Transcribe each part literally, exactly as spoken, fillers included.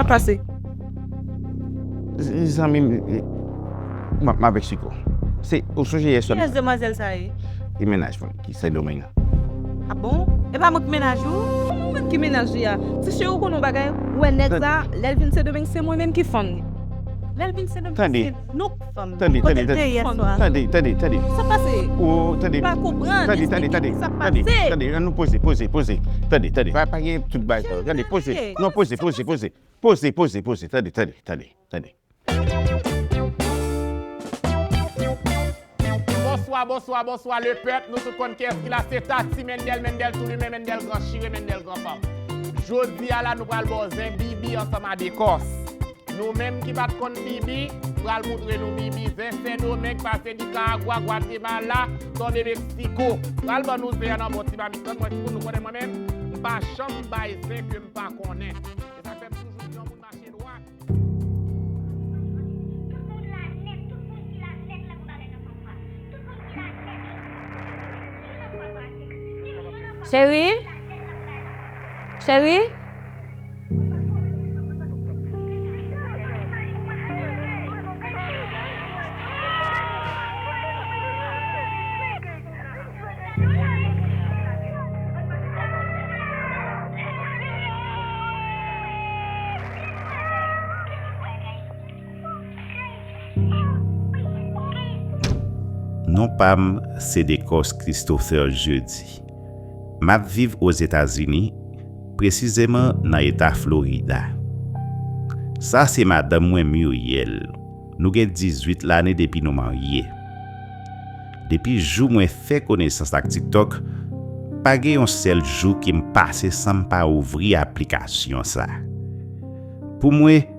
Sa pase? Zanmi m, m, m avèk Siko. Se, ou sonje yè swa? Kiyès demwazèl sa ye? E mennaj mwen ki Sendomeng nan. A bon? E pa mwen ki mennaj ou? Kòman mwen ki mennaj li a? Ti cheri, ou konn yon bagay? Ou wè nèg sa, lè l vin Sendomeng, se mwen menm ki fanm li. Lè l vin Sendomeng, se nou k fanm li. Tande, tande, tande, tande, tande, tande. Sa pase? Oh, tande. Pa konprann, tande, tande, tande, tande, tande, ann nou poze, poze, poze. Tande, tande. Pa, pa gen tout bagay sa yo. Tande, poze. Non, poze, poze, poze. Poze, poze, poze. Tande, tande, tande, tande. Bonswa, bonswa, bonswa, lepèp. Nou tout konn kiyès ki la, se Tati Mendel, Mendel tou limen, Mendel gran chire, Mendel gran fanm. Jodi a la, nou pral ba w zen Bibi ansanm a Dekòs. Nou menm ki pa t konn Bibi, pral moutre nou Bibi, zen Sendomeng, pase Nikaragwa, Gwatemala, tonbe Meksiko. Pral ban nou zen an nan bon ti mamit. Tann mwen, timoun, nou konnen mwen menm, m pa janm bay zen ke m pa konnen. E sa k fè m toujou di yon moun mache dwat. Cheri? Cheri? Non pa m se Decos Christopher Jeudy. M ap viv Ozetazini, presizeman nan eta Florida. Sa se madanm mwen, Muriel. Nou gen dizuit lane depi nou marye. Depi jou mwen fè konesans ak TikTok, pa gen yon sèl jou ke m pase san m pa ouvri aplikasyon sa. Pou mwen,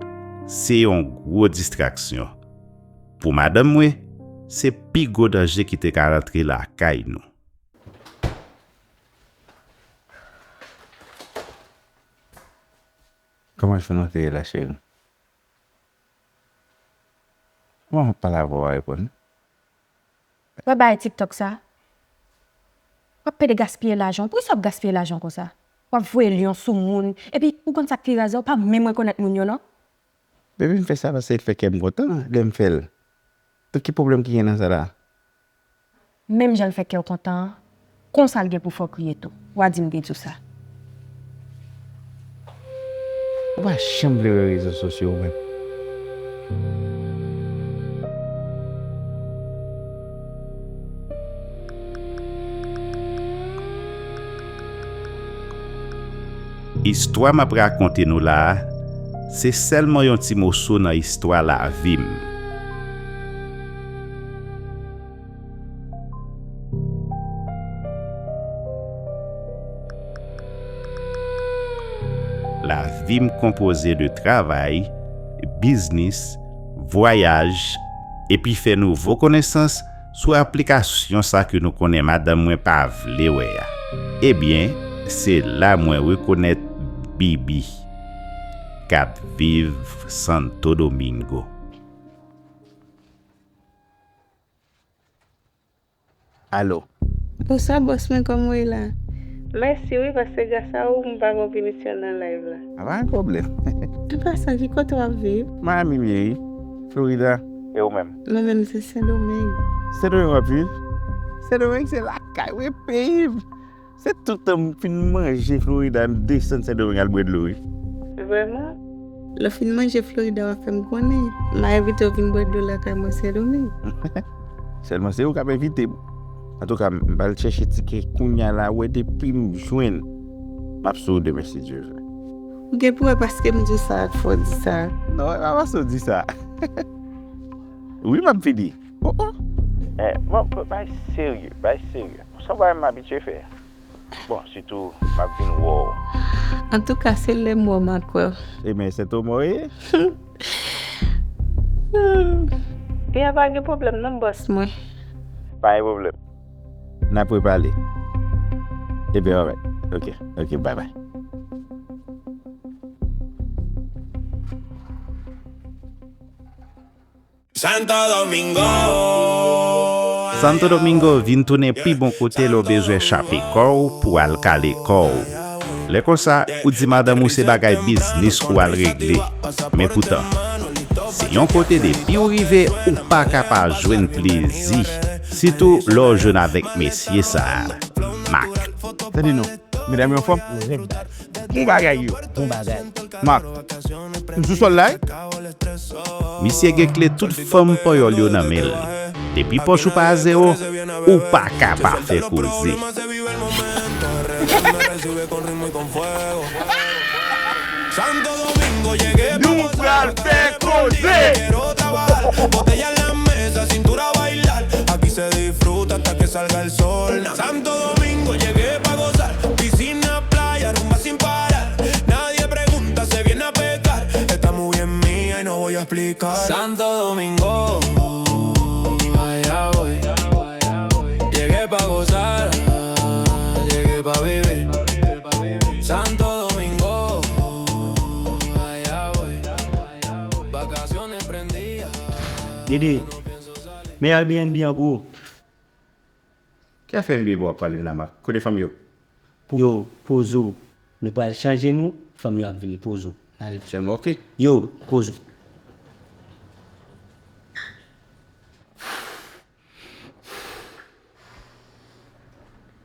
se yon gwo distraksyon. Pou madanm mwen, se pi gwo danje ki te ka rantre lakay nou. Kòman jwenn antre la, cheri? Kòman w ap pale avè w a reponn? Wè bagay TikTok sa? W ap pede gaspiye lajan w. Poukisa w ap gaspiye lajan w konsa? W ap voye lyon sou moun. Epi, ou konn sa k pi raze a, ou pa menm rekonèt moun yo, non? Baby, m fè sa paske l fè kè m kontan lè m fè l. Donk, ki pwoblèm ki gen nan sa la? Menm jan l fè kè w kontan an, konsa l gen pou fè w kriye tou. W a di m te di w sa. Ou pa janm vle wè rezo sosyo ou menm. Istwa m ap rakonte nou la a, se sèlman yon ti moso nan istwa lavi m. Lavi m konpoze de travay, biznis, vwayaj, epi fè nouvo konesans sou aplikasyon sa ke nou konnen madanm mwen pa vle wè a. Ebyen, se la mwen rekonèt Bibi, k ap viv Santo Domingo. Alo. Bonswa bòs mwen, kòman w ye la? Mèsi wi, paske gras a ou m pa gen yon pinisyon nan live la. A, pa gen pwoblèm. An pasan, ki kote w ap viv? Miami m ye wi, Florida. E ou menm? Mwen menm se Sendomeng. Sendomeng w ap viv? Sendomeng se lakay wi, peyi m. Se tout tan m fin manje Florida, m desann Sendomeng al bwè dlo wi. Vrèman? Lè w fin manje Florida, w a fè m konnen. M a envite w vin bwè dlo lakay mwen Sendomeng. Sèlman se ou k ap envite m. Antouka, m pral chèche tikè kounya la, wè depi m jwenn. M ap sou ou demen si Dye vle. Ou gen pou wè paske m di w sa ak fò w di sa. Non, e pa paske w di sa. Wi, m ap vini. Oh, oh. Eh, bon, bay serye, bay serye. Sa w pa wè m abitye fè. Bon, sitou, m ap vin wè w. Antouka, se lè m wè w m a kwè w. E men, se Tomo ye? Ya, pa gen pwoblèm non, bòs mwen. Pa gen pwoblèm. N ap repale. Ebyen, alright. Ok, ok, bye bye. Santo Domingo. Santo Domingo vin tounen pi bon kote lè w bezwen chape kò w pou w al kale kò w. Lè konsa, ou di madanm ou se bagay biznis ou al regle. Men poutan, se yon kote depi ou rive, ou pa ka pa jwenn plezi. Sitou lè w jwenn avèk mesye sa a, Mak. Tande non, medam yo anfòm? Bon bagay yo. Bon bagay. Mak, m sou sòl la, wi. Misye gen kle tout fanm panyòl yo nan men l. Depi pòch ou pa a zewo, ou pa ka pa fè koze. Nou pral fè koze. Aquí se disfruta hasta que salga el sol. Santo Domingo llegué pa gozar. Piscina, playa, rumba sin parar. Nadie pregunta, se viene a pegar. Esta movie es mía y no voy a explicar. Santo Domingo, allá voy. Llegué pa gozar, llegué pa vivir. Santo Domingo, allá voy. Vacaciones prendidas. Dede, men Airbnb an pou ou. Ki afè N B A w ap pale la, Mak? Kote fanm yo? Yo, poze w. Nou pral chanje nou, fanm yo ap vini, poze w. Ale. Sèlman, oke. Yo, poze w.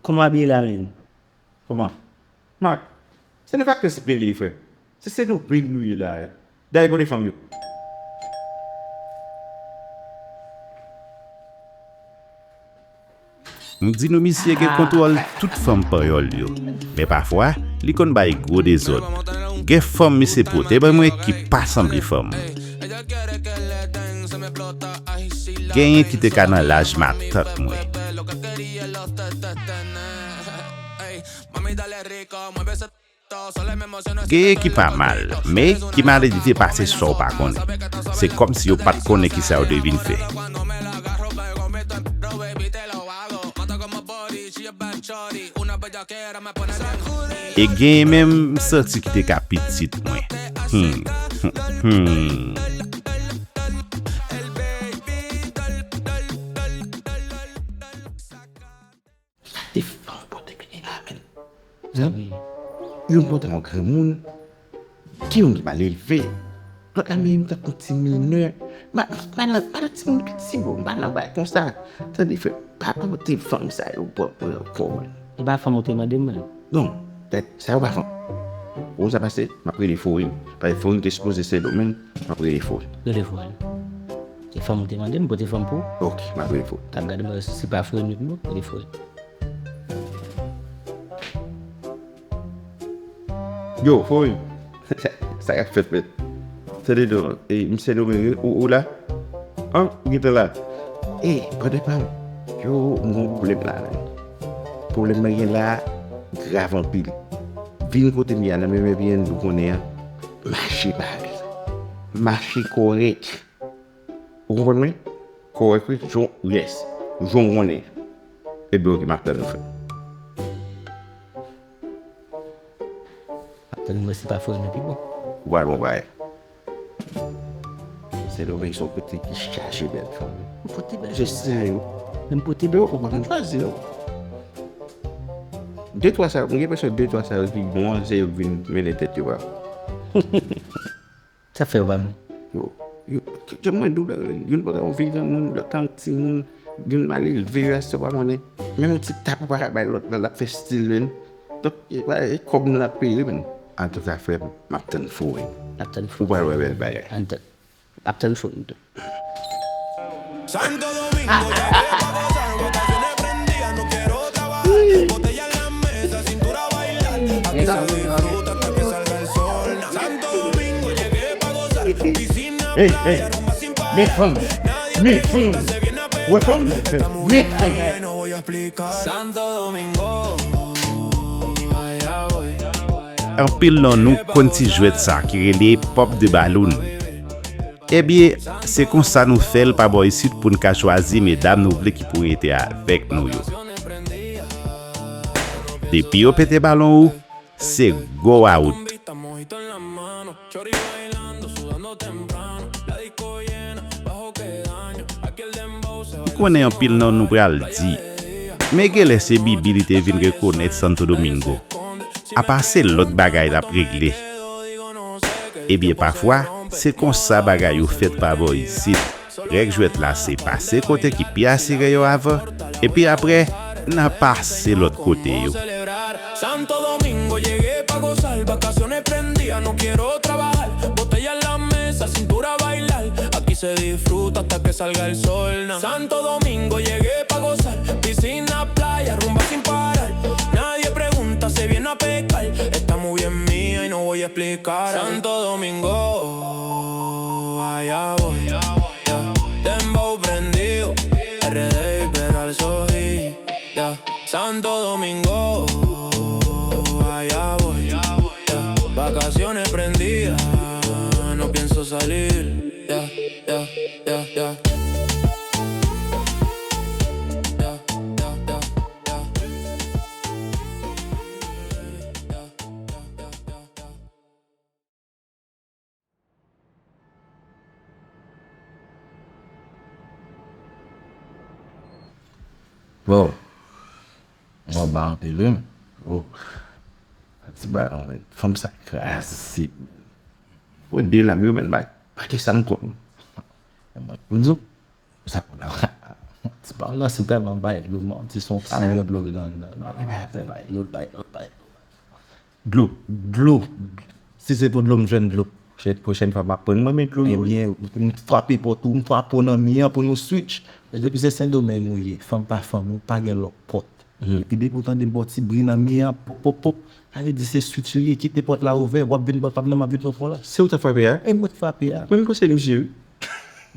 Kòman w abiye la menm? Kòman? Mak, se de vakans bèl ye, frè. Se se nou bèl nou ye la. Dayè kote fanm yo? M di nou misye gen kontwòl tout fanm panyòl yo. Men pafwa, li konn bay gwo dezòd. Gen fanm misye pote ban mwen ki pa sanble fanm. Genyen ki te ka nan laj matant mwen. Genyen ki pa mal, men ki maledve pase sa w pa konnen. Se kòmsi yo pa t konnen kisa yo te vin fè. E genyen menm m santi ki te ka pitit mwen. Hmm. Hmm. Te fanm pote kle la, menn. Zanmi, youn pote yon granmoun, gen youn ki mal elve, lòt la menm tankou ti minè. M pa nan timoun piti, bro, m pa nan bagay konsa. Tande, frè, pa pote fanm sa yo bò mwen ankò, menn. E pa fanm ou te mande m, menn? Non, tèt, sa yo pa fanm. Ou sa pase, m ap rele Forin. Paske Forin te sipoze Sendomeng, m ap rele Forin. Rele Forin. Se fanm ou te mande m, pote fanm pou ou? Ok, m ap rele Forin. T ap gade mwen si se pa Forin li pi bon, rele Forin. Yo, Forin. Sa k ap fèt, menn? Tande non, e, m Sendomeng, ou, ou la? An, ou gentan la? E, brother pa m, yo, m gen yon pwoblèm la, menn. Pwoblèm mwen gen la grav anpil. Vin kote m ye a nan menm Airbnb ou konnen an, mache pa ale. Mache kòrèk. Ou konprann mwen? Kòrèk wi, jan w, yes. Jan w konnen. Ebyen oke, m ap tann ou, frè. M ap tann ou, mwen se pa frè nou pi bon. Ou pral bon bagay. Sendomeng se yon kote ki chaje bèl fanm. M pote bèl fanm. Je sais yo. Men m pote bèl fanm. Ou pa konn chwazi non. De twa sa yo, m gen enpresyon de twa sa yo ki bon an, se yo k vin mennen tèt yo ba m. Sa fè yo pa bon? Yo, yo, jan mwen di w la, youn pa ka yon vye granmoun, lòt la yon timoun, youn mal elve, yo asè w pa konnen. Menm yon ti tap ou pa ka bay lòt la, l ap fè stil menn. Donk, e, e kòb nou l ap peye menn. Antouka, frè m, m ap tann Forin. N ap tann Forin. Ou pral wè bèl bagay. Ann tann. Ap tann Forin tou. Santo Domingo, llegué pa gozar, vacaciones prendidas, no quiero trabajar. Botella en la mesa, cintura a bailar. Aquí se disfruta hasta que salga el sol. Santo Domingo, llegué pa gozar, piscina, playa, rumba sin parar. Nadie pregunta, se viene a pegar. Esta movie es mía y no voy a explicar. Santo Domingo, allá voy. Anpil nan nou konn ti jwèt sa ki rele pop de balloon. Ebyen, se konsa nou fè l pa bò isit pou n ka chwazi medam nou vle ki pou rete avèk nou yo. Depi yo pete balon ou, se go out. M konnen anpil nan nou pral di, men genlè se Bibi li te vin rekonèt Santo Domingo. Apa se lòt bagay l ap regle. Ebyen, pafwa, se konsa bagay yo fèt pa bò isit. Règ jwèt la se pase kote ki pi asire yo avan, epi apre, n a pase lòt kote yo. Santo Domingo, llegué pa gozar, vacaciones prendidas, no quiero trabajar. Botella en la mesa, cintura a bailar. Aquí se disfruta hasta que salga el sol. Na. Santo Domingo, llegué pa gozar, piscina, playa, rumba sin parar. Nadie pregunta, se viene a pecar. Esta movie es mía y no voy a explicar. Santo Domingo, allá voy. Yeah. Dembow prendido, R D y Peralzo G. Yeah. Santo Domingo, allá voy. Yeah. Vacaciones prendidas, no pienso salir. Yeah, yeah, yeah, yeah. Yeah, yeah, yeah, yeah. Bon. Mwen ba anpil wi. Oh. Ti ba fanm sa kraze. Ou de la yo men bay. Pa ki sa m konn. Mwen pou di w. Sa pou la. Ti pa w nan se tèlman bay dlo, manti, se yon kamyon dlo ki nan, nan, nan, bay dlo, bay dlo, bay dlo. Dlo, dlo. Si se pou dlo, m jwenn dlo. Pwochèn, pwochèn fwa, m ap pran mwen men dlo yo. Ebyen, m frape pòt ou, m frape w nan mi an pou nou switch. Depi se Sendomeng ou ye, fanm pa fanm, ou pa gen lòk pòt. Epi depi w tande m ba w ti bri nan mi an, pop, pop, pop, sa vle di se switch li ye, kite pòt la ouvè, w ap vin pòt la, m ap vin pòt la. Se ou t ap frape a? E mwen t frape a. Mwen m konseye misye wi.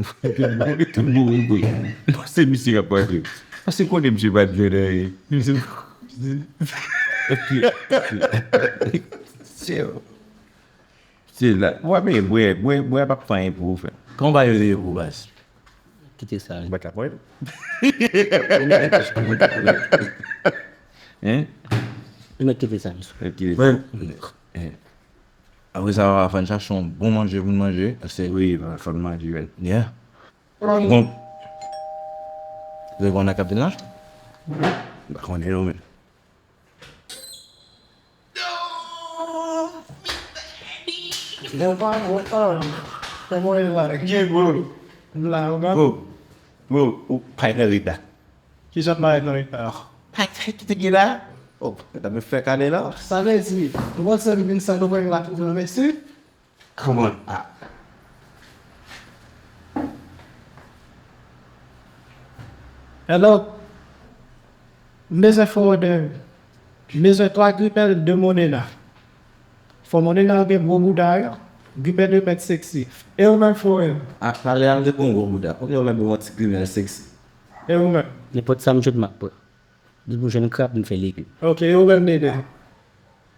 Mwen rete mouri pou li. Non, se misye k ap pase. Paske konnen misye pa t vle anyen. Misye, se, se la. Wè, men, bwè, bwè, bwè p ap fè anyen pou ou, frè. Kòman bagay yo ye pou ou, baz? Kite sa. Ou pa t ap wè l? Hein? Ou mèt kite sa, mesye. Kite sa. Hein? Apre sa, w a fè n chache yon bon manje pou n manje. Paske wi, fò n manje, wi. Yeah. Bon. Ou konn nan kap vin la? M pa konnen non, men. Bro, bro, ou pa nan rida. Ki jan mwen nan eta? Pati ki te gen la? Oh, mèt ap fè kane la. Sa vle di, nou panse nou vin sa nou pran la pou nou mesi? Come on. Ah. Hello. M bezwen fè òdè. M bezwen twa gripèl, de monena. Fò monena gen gwo bouda yo. Gripèl yo mèt seksi. E ou menm frè m? Ah, talè a m te pran gwo bouda. Kounye a ou menm pou yon ti gripèl seksi. E ou menm? Nenpòt sa m jwenn m ap pran. Depi m jwenn krab, m fè legim. Ok, e ou menm, Dede?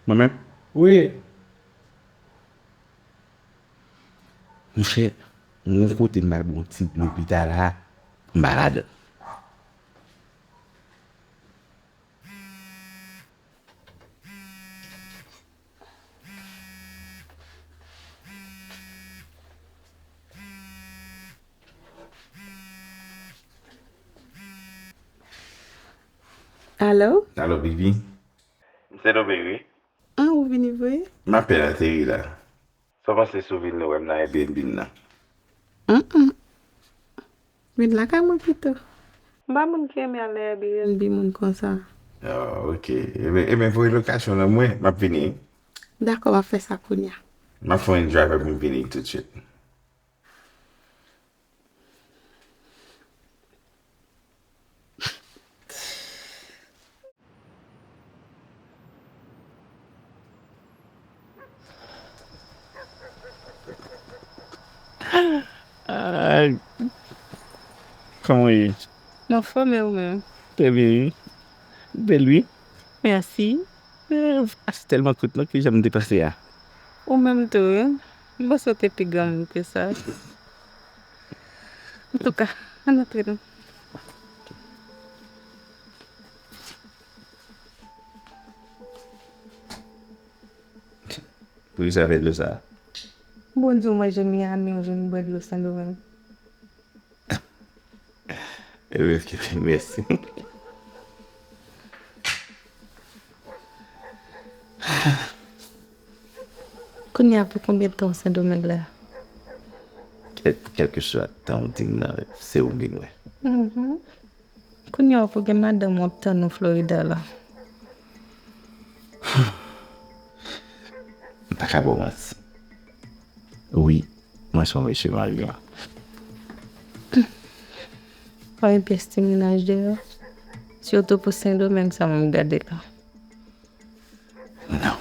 Mwen menm? Wi. Monchè, yon kote m al bon ti dlo pita la, m pa ladan. Alo? Alo, Bibi? M Sendomeng, wi. Ah, ou vini vre? M apèn ateri la. Sa w panse sou vil nou wè m nan Airbnb m nan? Mm, mm. Vin lakay mwen pito. M pa moun ki renmen al nan Airbnb moun konsa. Oh, ok. Ebyen, ebyen, voye lokasyon nan mwen, m ap vini. Dakò, m ap fè sa kounye a. M ap fè yon driver pou m vini tout suit. Ay. Kòman w ye? M anfòm, e ou menm? Trè byen, wi. Bèl, wi. Mèsi. Eh, a se tèlman kout non, ki jan m te panse a. Ou menm tou, wi. M panse w te pi granmoun ke sa. Antouka, ann antre non. Poukisa w fè dlo sa? Bon, di w manje Miami, ou vin bwè dlo Sendomeng. Ebyen, ok, mèsi. Kounye a, pou konbyen tan w Sendomeng la? Kèl-, kèlkeswa tan w di m nan, se ou m vin wè. Mhm. Kounye a, pou gen madanm w ap tann ou Florida la. M pa ka ba w manti. Wi, mwen se yon mesye marye. Pa yon pyès ti mennaj deyò. Sitou pou Sendomeng sa mwen gade la. Non.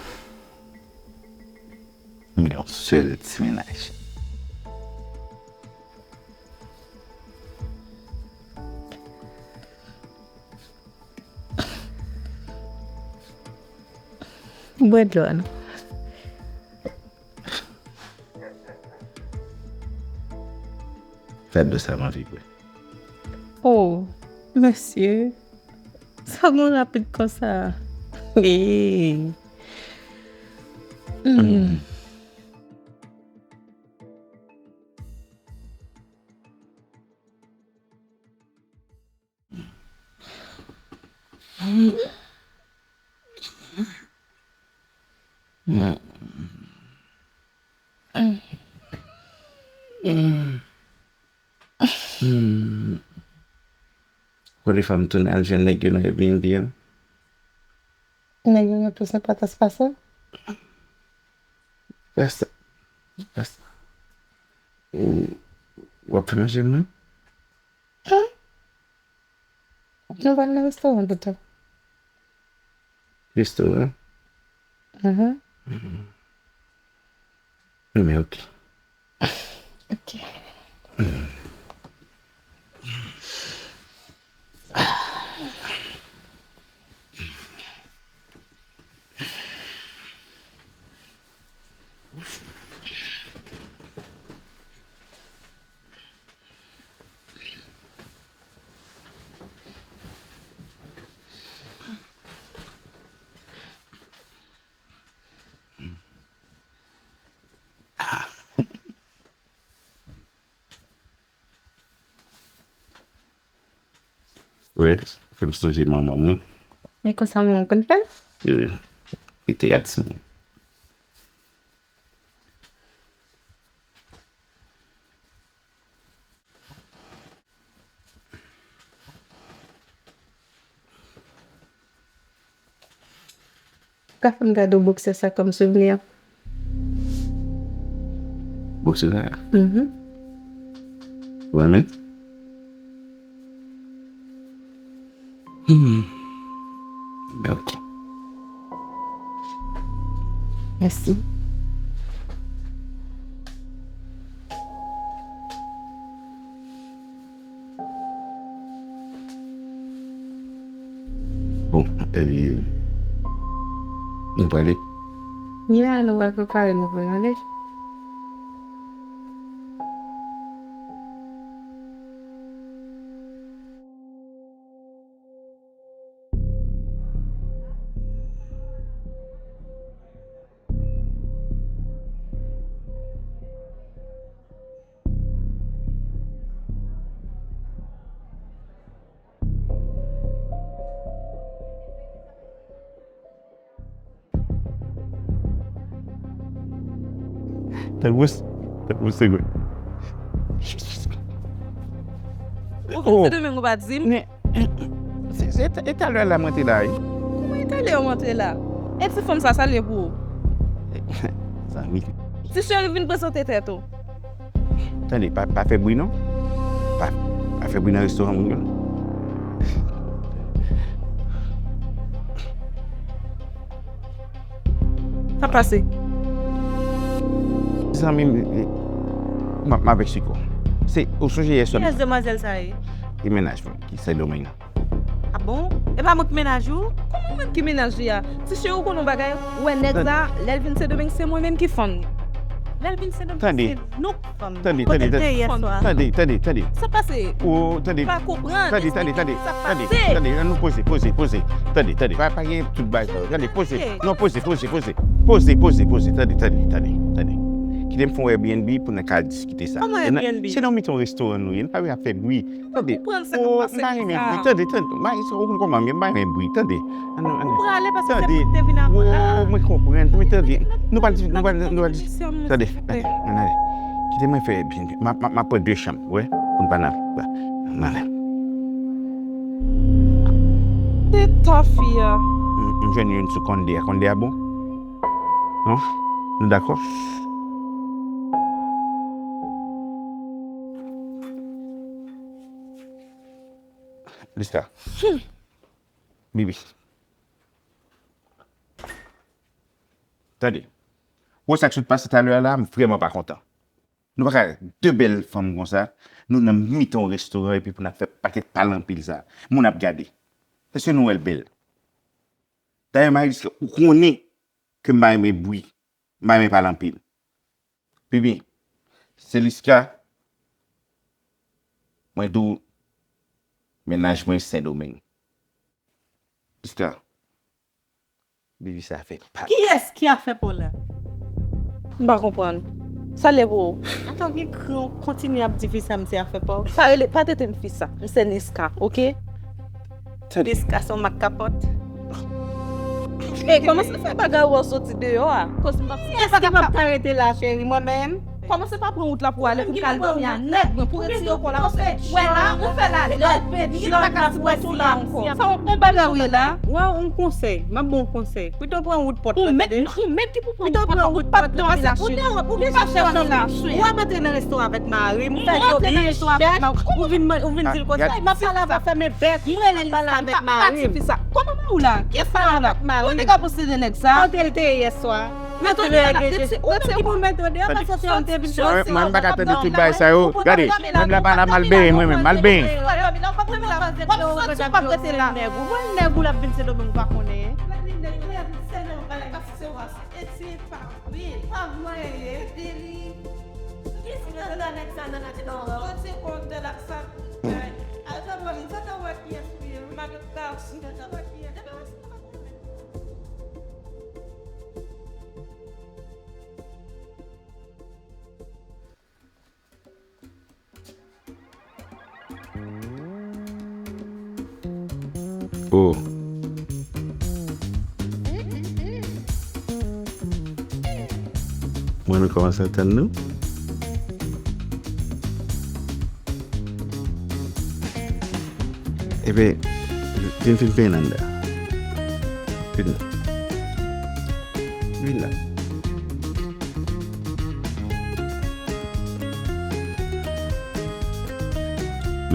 M gen yon sèl ti mennaj. Bwè dlo a non. Fè dlo sa m anvi bwè. Oh, mesye. Sa gon rapid konsa. Hey. Mm. Kote fanm tounen al jwenn nèg yo nan Airbnb an? Nèg yo gen plis enpòtans pase w? Rasta. Rasta. Ou, w ap fè manje mwen? Nou pral nan restoran toutan. Restoran? Mhm. Mhm. Wi, men oke. Oke. Wi, fè m sonje manman m, wi. E konsa manman w konn fè? Wi, li te ap di m. Ou ka fè m gade w boksè sa kòm souvni? Boksè sa? Mhm. Ou renmen? Hmm. Ben, ok. Mèsi. Bon, e, nou prale? Ya, nou pral prepare, nou pral ale. Tèt wouj, tèt wouj se gwe. Ou vin Sendomeng ou pa di m? Men, se, se, e talè la mwen te la, wi. Kòman e talè w antre la? E ti fanm sa, sa l ye pou ou? Zanmi. Ti cheri, vin prezante tèt ou. Tande, pa, pa fè bri non. Pa, pa fè bri nan restoran moun yo. Sa pase? Zanmi m, m ap, m avèk Chiko. Se, ou sonje yè swa? Kiyès demwazèl sa ye? E mennaj mwen ki Sendomeng nan. Ah bon? E pa mwen ki mennaj ou? Kòman mwen ki mennaj li a? Ti cheri, ou konn yon bagay? Ou wè nèg la, lè l vin Sendomeng, se mwen menm ki fanm li. Lè l vin Sendomeng, se nou k fanm li. Tande, tande, tande, tande. Sa pase? Oh, tande. Pa konprann. Tande, tande, tande. Sa pase? Tande, tande, nou poze, poze, poze. Tande, tande. Pa, pa gen tout bagay sa. Tande, poze. Non, poze, poze, poze. Poze, poze, poze. Tande, tande, tande, tande. Kite m fè yon Airbnb pou n ka diskite sa. Kòman Airbnb? Se nan mitan yon restoran nou ye, n pa vle ap fè bri. Tande. Ou konprann sa k ap pase la? M pa renmen bri. Tande, tande. M pa, ou konn kòman m ye, m pa renmen bri. Tande. Ann, ann. Ou prale paske se pou te vin avan la. Mwen konprann. Men tande. Nou pa di, nou pa, nou pa di. Tande. Ann ale. Kite mwen fè Airbnb. M ap, m ap, m ap pran de chanm, wi, pou n pa nan, ann ale. Se ta fi a. M, m jwenn youn sou Konde a. Konde a bon? Non? Nou dakò? Liska. Bibi. Tande. Wè sa k sot pase talè a la, m vrèman pa kontan. Nou pa ka de bèl fanm konsa, nou nan mitan yon restoran epi pou n ap fè pakèt pale anpil sa. Moun ap gade. Èske nou wè l bèl? Dayè, Marilis, ou konnen ke m pa renmen bri, m pa renmen pale anpil. Bibi, se Liska, mwen di w, mennaj mwen Sendomeng. Liska, Bibi sa fè pa. Kiyès ki afè pa w la? M pa konprann. Sa l ye pou ou? Atò, gen kran w kontinye ap di fi sa m se afè pa w. Pa rele, pa trete m fi sa. M se Niska, oke? Tande. Niska se yon mak kapòt. Ey, kòmanse fè bagay ou an soti deyò a. Koz m p ap, èske m ap ka rete la, cheri, mwen menm? Kòmanse pa pran wout la pou ale, pou kal dòmi a nèg mwen, pou retire kò la, paske wè la, ou fè la nèt, m pa ka sipòte la ankò. Sa yon bon bagay wi la. Wè, yon konsèy, m ap ba w yon konsèy. Pito pran wout pòt la, tande. Ou menm ki pou pran wout pòt la, paske ou devan, ou devan chèf nan la. Ou ap antre nan restoran avèk mari m, ou fè yo byen chèch, ou vin, ou vin di l konsa, m ap pale avè w, fèmen bèk, m rele l pale avèk mari m. Kòman mari w la? Kiyès mari w la? Ou te ka posede nèg sa? Kote l te ye yèswa? Mete w deyò, mete w, mete w pou mete w deyò, paske se yon te vin. Mwen, mwen, m pa ka tande tout bagay sa yo. Gade, menm la pa la, m al benyen mwen menm, m al benyen. W ap soti, w p ap rete la. Nèg ou, wè nèg ou l ap vin Sendomeng ou pa konnen. Nèg li nèg, nèg li Sendomeng, bagay pa se wa. E se pa vre, pa vre, e deli. Kisa nèg sa nan natirèl? Soti kontè la sa. Al sa mwen, sa ta wè kiyès ou ye, wi. M pa gen ta, m pa ta wè kiyès. Oh. Mwen, nou kòmanse antann nou. Ebyen, vin, vin, vin anndan. Vin la. Vin la.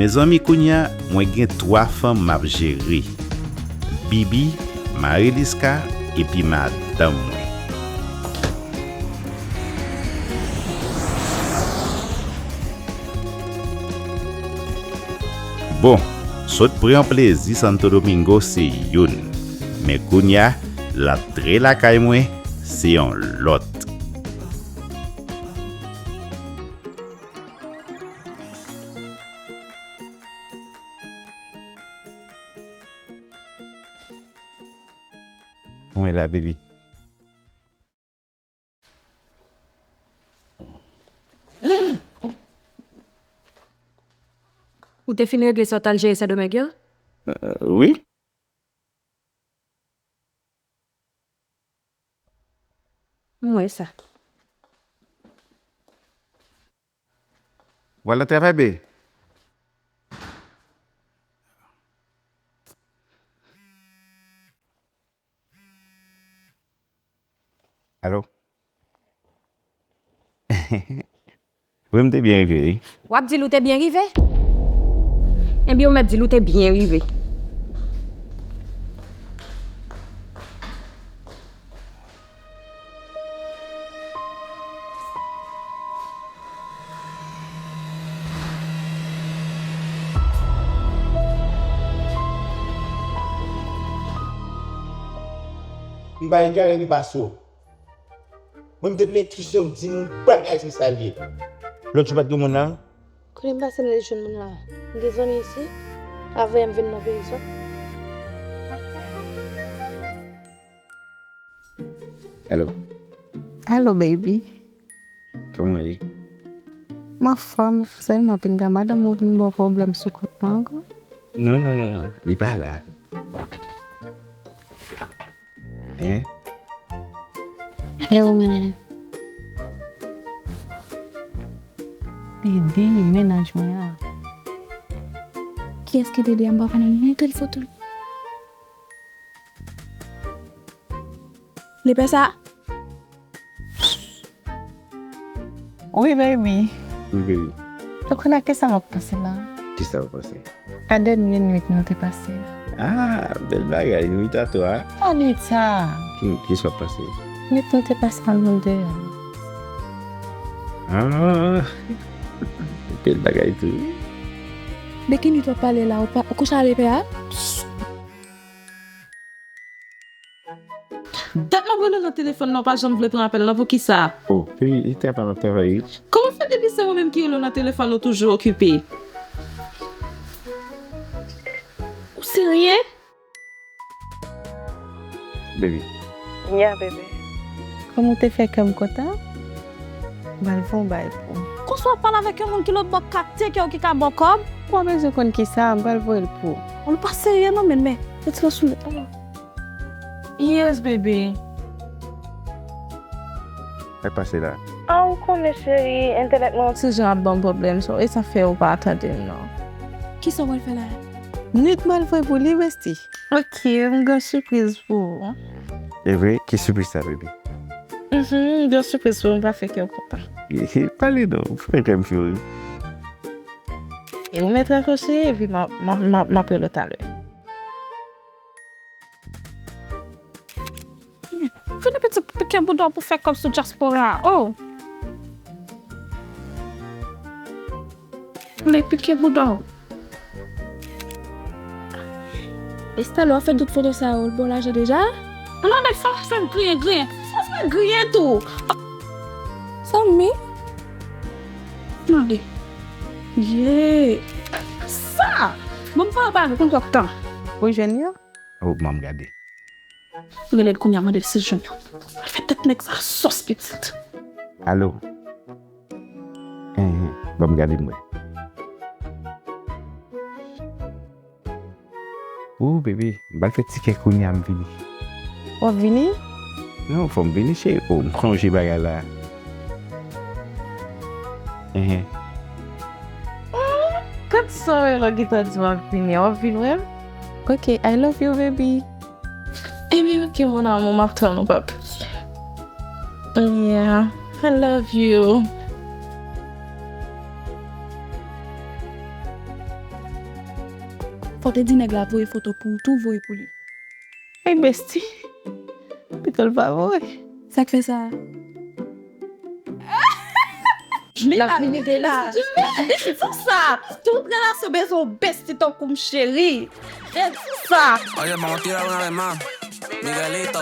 Mezanmi, kounye a, mwen gen twa fanm m ap jere. Bibi, Marilis ka, epi madanm mwen. Bon, sot pran plezi Santo Domingo se youn, men kounye a, l ap tre lakay mwen se yon lòt. Mwen la, baby. Ou te fin regle sa w t al jere Sendomeng yo? Euh, wi. M wè sa. W al nan travay, baby? Alo? Wi, m te byen rive, wi. W ap di l ou te byen rive? Ebyen, ou mèt di l ou te byen rive. M pa egare li pase w. Mwen, m te vle entwisyon m di m bagay se sa l ye. Lòt jou pa t gen moun la? Kote m pase m te jwenn moun la? M gen zanmi isit. Avan yè m vin nan peyi sa. Hello. Hello, baby. Kòman w ye? M anfòm, sèlman pinga madanm ou vin ba w pwoblèm sou kont mwen ankò. Non, non, non, non, li pa la. Hein? E ou menm? Ede mennaj mwen an. Kiyès ki te di a m pa konnen montre l foto l? Li pè sa? Wi, baby. Wi, baby. Ou konn ak kisa m ap panse la? Kisa w panse? A dènye nwit nou te pase a. Ah, bèl bagay, nwit a twa. Pa nwit sa. Hmm, kisa w ap panse? Nwit nou te pase a nou de a. Ah, bèl bagay tou. De ki nwit w ap pale la, ou pa, ou kouche a lepè a? Dat m ap rele w nan telefòn nan, ou pa janm vle pran apèl lan, poukisa? Oh, baby, e travay, m ap travay, wi. Kòman fè depi se ou menm ki rele w nan telefòn, ou toujou okipe? Ou serye? Baby. Yeah, baby. Kòm ou te fè kè m kontan, m pral fè yon bagay pou ou. Konsa w ap pale avèk yon moun ki lòt bò k ka teke w, ki ka ba w kòb? Ou pa bezwen konn kisa, m pral voye l pou ou. Ou pa serye non, men, men, retire w sou mwen. Yes, baby. Sa k pase la? Ah, ou konnen, cheri, entènèt mwen ti jan ap ban m pwoblèm, so, e sa fè ou pa tande m, non. Kisa w pral fè la? Nwit m pral voye pou li, bestie. Ok, m gen sipriz pou ou. E vre? Ki sipriz sa, baby? Mhm, m gen sipriz pou ou, m pa fè kè w kontan. Pale non, fè kè m fè w. E ou mèt rakwoche, epi m ap, m ap, m ap, m ap rele w talè. Vini piti pike bouda w pou fè kòb sou dyaspora a. Oh! Vini pike bouda w. Estelle, w ap fè tout foto sa yo, l ba w lajan deja? Non, nèg sa fè m griyen, griyen. Sa fè m griyen tou. Sa m mi? Tande. Ye. Sa! Bon, m fè w pare, konn sa k tan. Ou jwenn yo? Oh, ban m gade. Rele l kounye a, mande l si l jwenn yo. Fè tèt nèg sa sòs pitit. Alo. Enhen, ban m gade m wè. Oh, bebe, m pral fè tikè kounye a, m vini. W ap vini? Non, fò m vini, cheri. Oh, m sonje bagay la. Enhen. Gad sa w wè lè w gentan di w ap vini. W ap vin wè m? Ok, I love you, baby. Ebyen, ok, mon amour, m ap tann ou, papi. Yeah, I love you. Fò w te di nèg la voye foto pou ou tou, voye pou li. Ey, bestie. Pito l pa voye. Sa k fè sa? L ap vini de la. Sou sa, tout relasyon bezwen yon bestie tankou m, cheri. Red sou sa. Oye, vamos a tirar una vez más. Miguelito.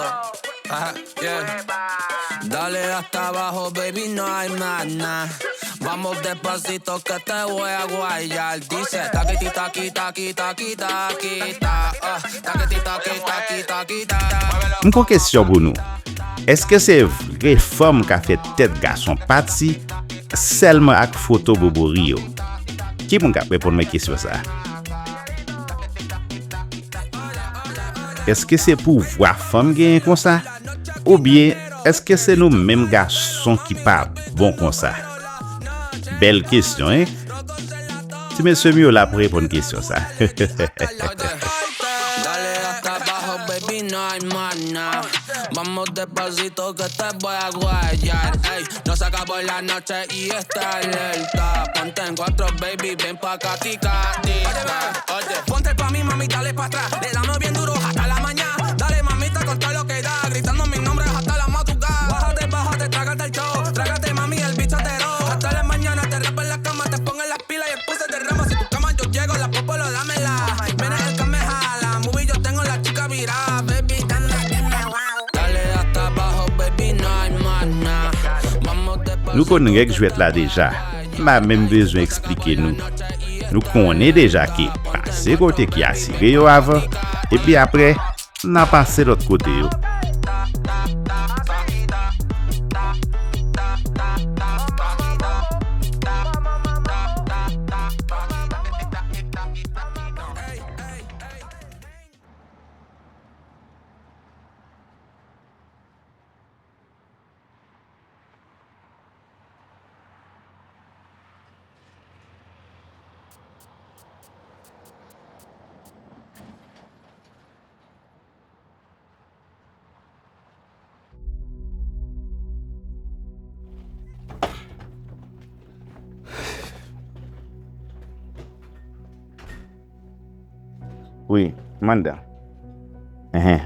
Ajá, yeah. Dale hasta abajo, baby, no hay más nada. Vamos despacito que te voy a guayar. Dice, taqui, taqui, taqui, taqui, taqui, ta, ah. Taqui, taqui, taqui, taqui, ta. M gon kesyon pou nou. Èske se vre fanm ka fè tèt gason pati sèlman ak foto bobori yo? Ki moun k ap reponn mwen kesyon sa a? Èske se pouvwa fanm genyen konsa? Oubyen èske se nou menm gason ki pa bon konsa? Bèl kesyon, en? Ti mesye m yo la pou reponn kesyon sa. Dale hasta abajo, baby, no hay más nada. Vamos despacito que te voy a guayar. Ey, no se acabó la noche y está alerta. Ponte en cuatro, baby, ven pa' acá, tica, tica. Oye, ponte pa' mí, mami, dale pa' atrás. Le damos bien duro hasta la mañana. Dale, mamita, con todo lo que da. Gritando mi nombre hasta la madrugada. Bájate, bájate, trágate el show. Trágate, mami, el bicho entero. Hasta la mañana te rapo en la cama, te pongo en la pila y el puse de rama. Si tu cama yo llego, la popo lo dámela. Mira el que me jala, movie yo tengo la chica virada, baby, dame, dame, wow. Dale hasta abajo, baby, no hay más nada. Vamos de Nou konn règ jwèt la deja. M pa menm bezwen eksplike nou. Nou konnen deja ke pase kote ki asire yo avan, epi apre, n a pase lòt kote yo. Wi, m anndan. Enhen.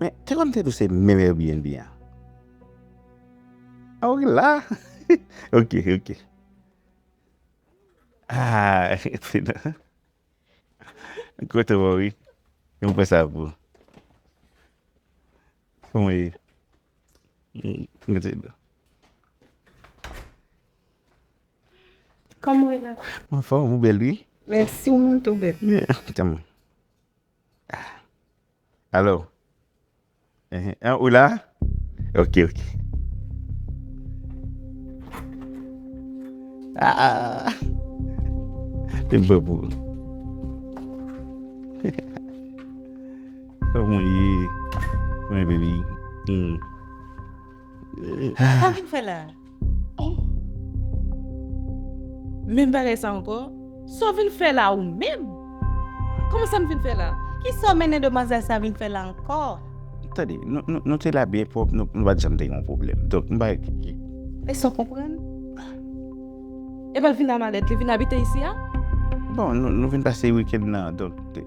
Men, te konn te di w se menm Airbnb an? Ah, ok, la. Ok, ok. Ah, kote w, wi. Mwen pran sa pou ou. Kòman w ye? Mm, kote w? Kòman w ye la? Mwen anfòm, ou bèl, wi. Mèsi, ou menm tou bèl. Yeah, tanmen. Ah. Alo? Enhen. Ah, ou la? Ok, ok. Ah! Te bon pou ou. Kòman w ye? Mwen, baby. Hmm. Sa w vin fè la? Menm bagay sa ankò? Sa w vin fè la ou menm? Kòman sa m vin fè la? Kisa w mennen demwazèl sa vin fè la ankò? Tande, nou, nou, nou te la byen pwòp, nou, nou pa t janm te gen yon pwoblèm. Donk, m pa... Èske w konprann? Epa l vin a malèt, li vin abite isi a? Bon, nou, nou vin pase wikenn nan, donk, te...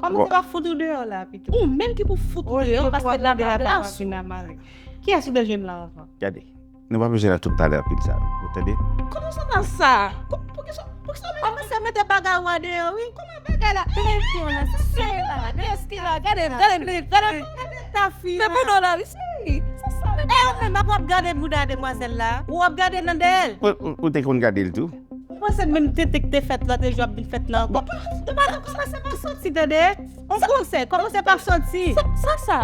Kòman se pa fout ou deyò la, pito? Ou menm ki pou fout ou deyò, paske l la plas. Kiyès ou bezwen la anvan? Gade, nou pa bezwen la tout talè anpil sa, ou tande? Kòman sa nan sa? Kò-, poukisa, poukisa w... Kòmanse mete bagay ou a deyò, wi. Kòman bagay la? Telefòn nan, se sere la, kiyès ki la? Gade, gade, gade, gade ta fi. Se pou nou la, wi, se. Se sa. E ou menm, ap w ap gade bouda demwazèl la? Ou ap gade nan dèyè l? Ou, ou, ou te konn gade l tou? Ou panse menm tenten k te fèt lòt jou ap vin fèt la ankò? Bon. Kòmanse pa soti, tande? On konsèy, kòmanse pa soti. Sa, sa, sa.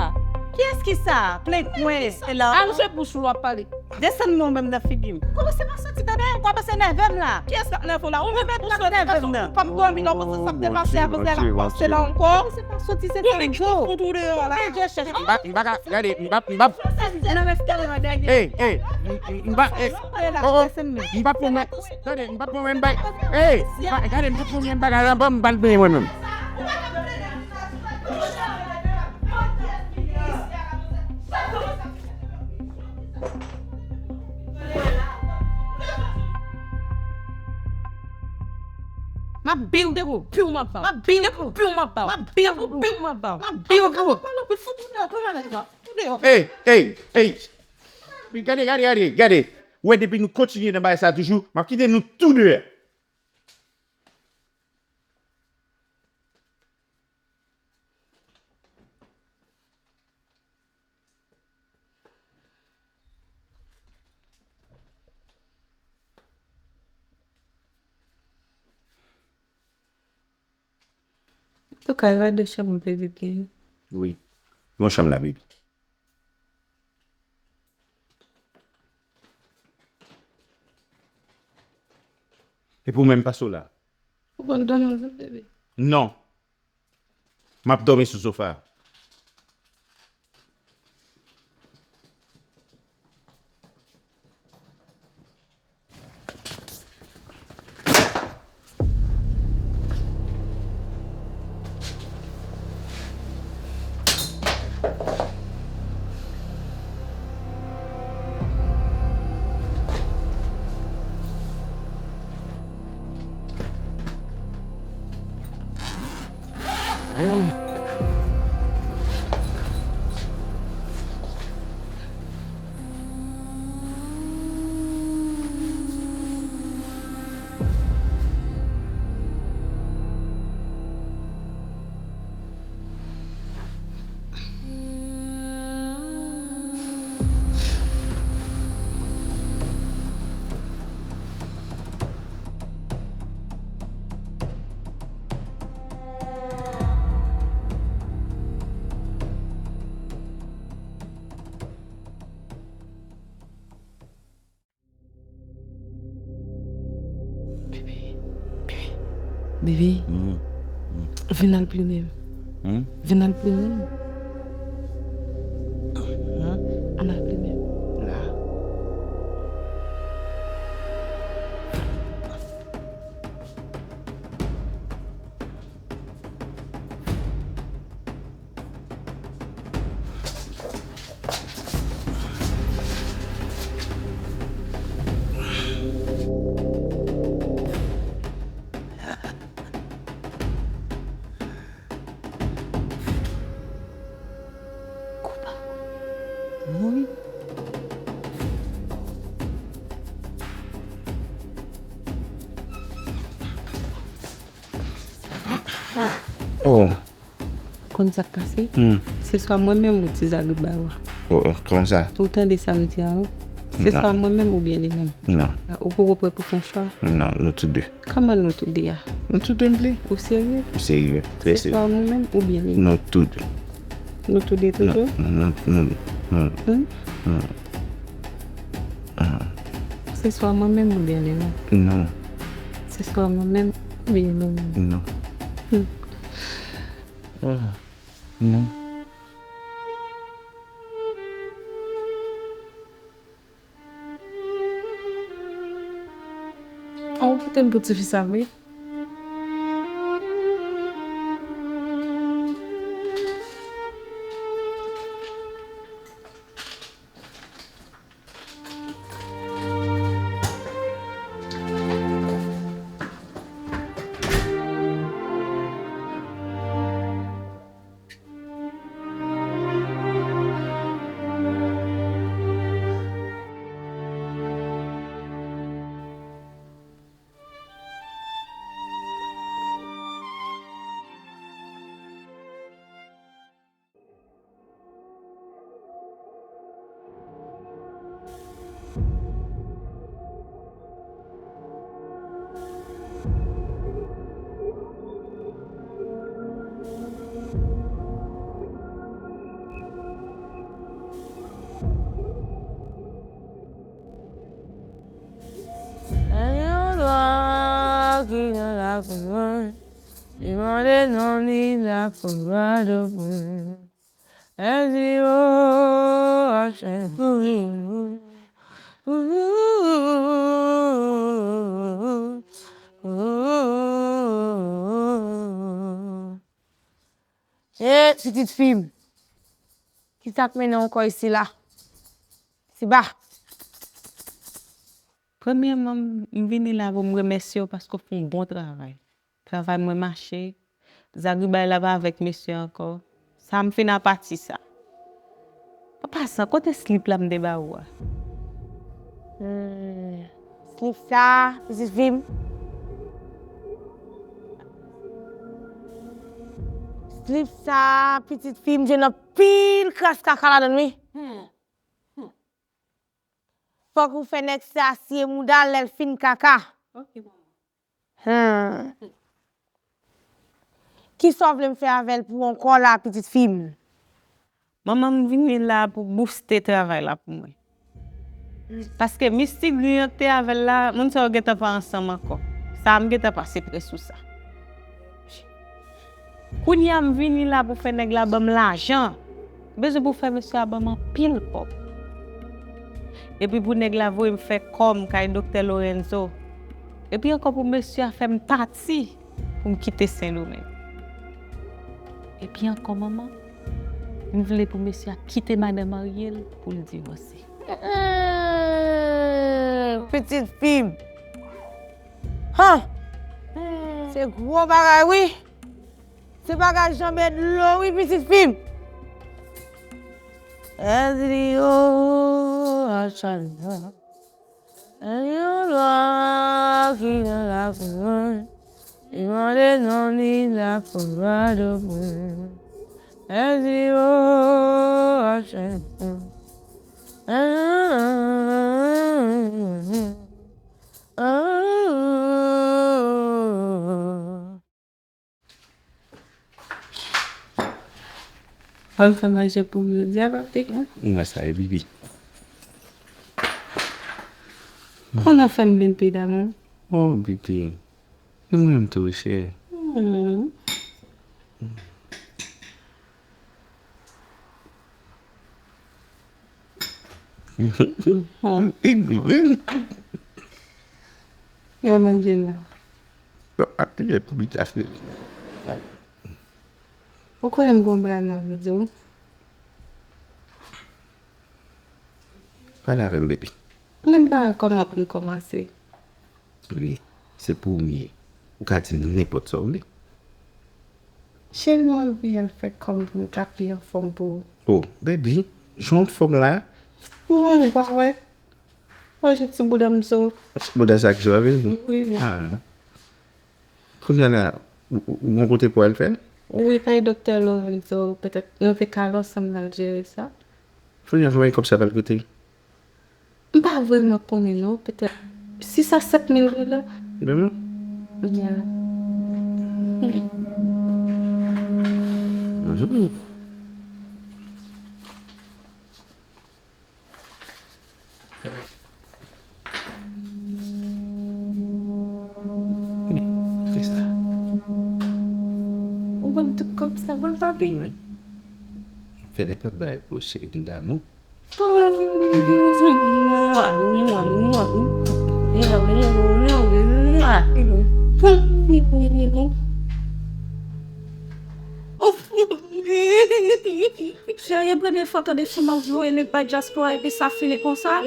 Kiyès ki sa? Plen kwen, e la. Al se bouch ou ap pale. Desann men w menm nan figi m. Kòmanse pa soti, tande? Ou kòmanse nève m la. Kiyès k ap nève w la? Ou menm k ap nève m nan. Ou pa m dòmi, non, paske sa k te pase a, paske la pase la ankò. Kòmanse pa soti, se tann jou. Ou menm ki fout ou deyò la. Ou menm ki chèche. M pa, m pa ka, gade, m pa, m pa. Nan men fè yon dènye. Ey, ey, m, m, m pa, ey, oh, oh, m pa pran men, tande, m pa pran men bay. Ey, m pa, gade, m pa pran men bagay la, m pa, m pa l benyen mwen menm. M ap biw de ou, biw m ap ba w. M ap biw de ou, biw m ap ba w. M ap biw de ou, biw m ap ba w. M ap biw de ou. Ey, ey, ey. Gade, gade, gade, gade. Ou wè, depi nou kontinye nan bagay sa toujou, m ap kite nou tou de. Antouka, e pa de chanm ou te di w te gen? Wi. Yon chanm la, baby. Epi w menm, pase w la. Ou konn dòmi w menm, bebe? Non. M ap dòmi sou sofa a. Bebe, bebe, bebe, hmm, hmm, vin al plimen m. Hmm? Vin al plimen m. Hmm? Ann al plimen m. La. Oh. Konn sa k pase? Hmm. Se swa mwen menm ou ti Zagriba yo a. Oh, oh, kòman sa? Ou tande sa m di a, wi? Se swa mwen menm oubyen li menm? Non. Ou poko prè pou fè yon chwa? Non, nou tou de. Kòman nou tou de a? Nou tou de m vle. Ou serye? M serye, trè serye. Se swa mwen menm oubyen li menm? Nou tou de. Nou tou de tou tou? Non, non, non, non. Hmm? Non. Ah. Se swa mwen menm oubyen li menm? Non. Se swa mwen menm oubyen li menm? Non. Hmm. Ah. Non. An, ou pote m pou tifi sa vre? Yon lwa ki nan lakou mwen, li mande non li la pou lwa do mwen. Èzio a chèn. E pitit fi m, kisa k mennen w ankò isi la? Siba. Premyèman, m vini la pou m remèsye w paske w fè yon bon travay. Travay mwen mache. Zagribay la pa avèk mesye ankò. Sa m fin a pati sa. An pasan, kote slip la m te ba ou a? Hmm. Slip sa, pitit fi m. Slip sa, pitit fi m, jwenn anpil kras kaka ladan l, wi. Hmm. Fòk ou fè nèg sa siye mouda l lè l fin kaka. Ok, manman. Hmm. Kisa w vle m fè avè l pou ankò la, pitit fi m? Manman, m vini la pou bouste travay la pou mwen. Paske mistik gri an k te avè l la, moun sa yo gentan pa ansanm ankò. Sa a m gentan pase prè sou sa. Kounye a m vini la pou fè nèg la ban m lajan. M bezwen pou fè mesye a ban m anpil kòb. Epi pou nèg la voye m fè kò m kay doktè Lorenzo. Epi ankò pou mesye a fè m pati pou m kite Sendomeng. Epi ankò manman, m vle pou mesye a kite madanm marye l pou l divòse. Pitit fi m. Han! Se gwo bagay wi. Se bagay janbe dlo wi pitit fi m. Èzio a chèn. Yon lwa ki nan lakou mwen, li mande non li la pou lwa do mwen. Èzio a chèn. Al fè manje pou m jodi a, papi. Mwen sa e pipi. Konnen fè m vin pi damou. Oh, pipi. Mwen menm tou, cheri. Hmm. Yo manje la. Bon, ap pile pou bita fri. Ou kwè m gon bagay nan vi w? Pale avè m, baby. Menm pa kòman pou m kòmanse. Wi, se pou ou m ye. Ou ka di m nenpòt sa w vle. Cheri, mwen vle al fè kòm pou m ka pi anfòm pou ou. Oh, baby, jan w anfòm la. Mwen pa wè. Mwen jis ti bouda m sou. Ti bouda sa ki sou avil? Wi. Ah. Kounye a la, ou, ou, ou gon kote pou al fè? Wi, kay Doktè Lorenzo, petèt nou te ka al ansanm n al jere sa. Kounye a, konbyen kòb sa pral koute? M pa vrèman konnen non, petèt sis a sèt mil dola. Vrèman? Ya. Mhm. Fè sa. Ou konn tout kòb sa, bon, papi. Fè de kòb bay pou cheri damou. Cheri, e premye fwa tande fi m ap jwe, li bay dyaspora epi sa fini konsa.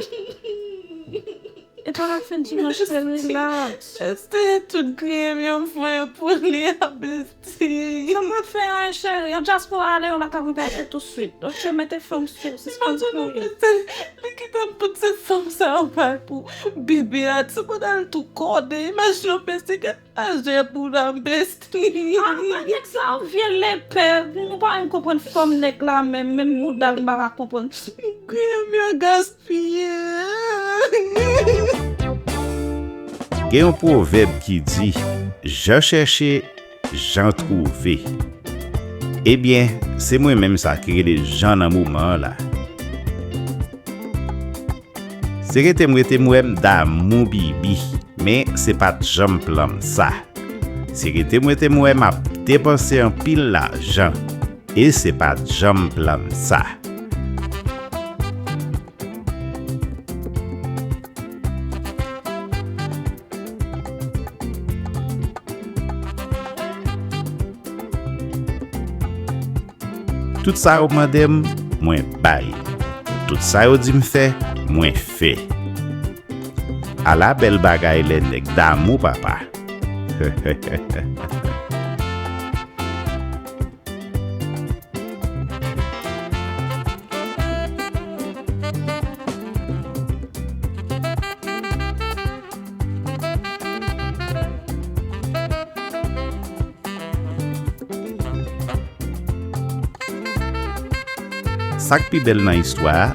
E pa la fen dimanch, cheri, la. Èske tout griyen m yo fè pou li a, besti? Sa pa fè anyen, cheri. An dyaspora ale, yo la ka regade tou swit. Ok, mete fè w sou, sispann kouri. Li kite m pou ti fanm sa yo bay pou bebe a, ti bouda l tou kòde. Imajine w, besti, gad lajè bouda m, besti. Ah, nèg sa yon vye lepè. Ou pa menm konprann fòm nèg la menm, menm mouda l m pa ka konprann. Griyen m yo gas Gen yon pwovèb ki di, jan chèche, jan twouve. Ebyen, se mwen menm sa ki rele Jan nan moman an la. Se rete m rete m wè m damou Bibi, men se pa t janm plan m sa. Se rete m rete m wè m ap depanse anpil lajan, e se pa t janm plan m sa. Tout sa yo mande m, mwen bay. Tout sa yo di m fè, mwen fè. Ala bèl bagay lè nèg damou papa. Sa k pi bèl nan istwa a,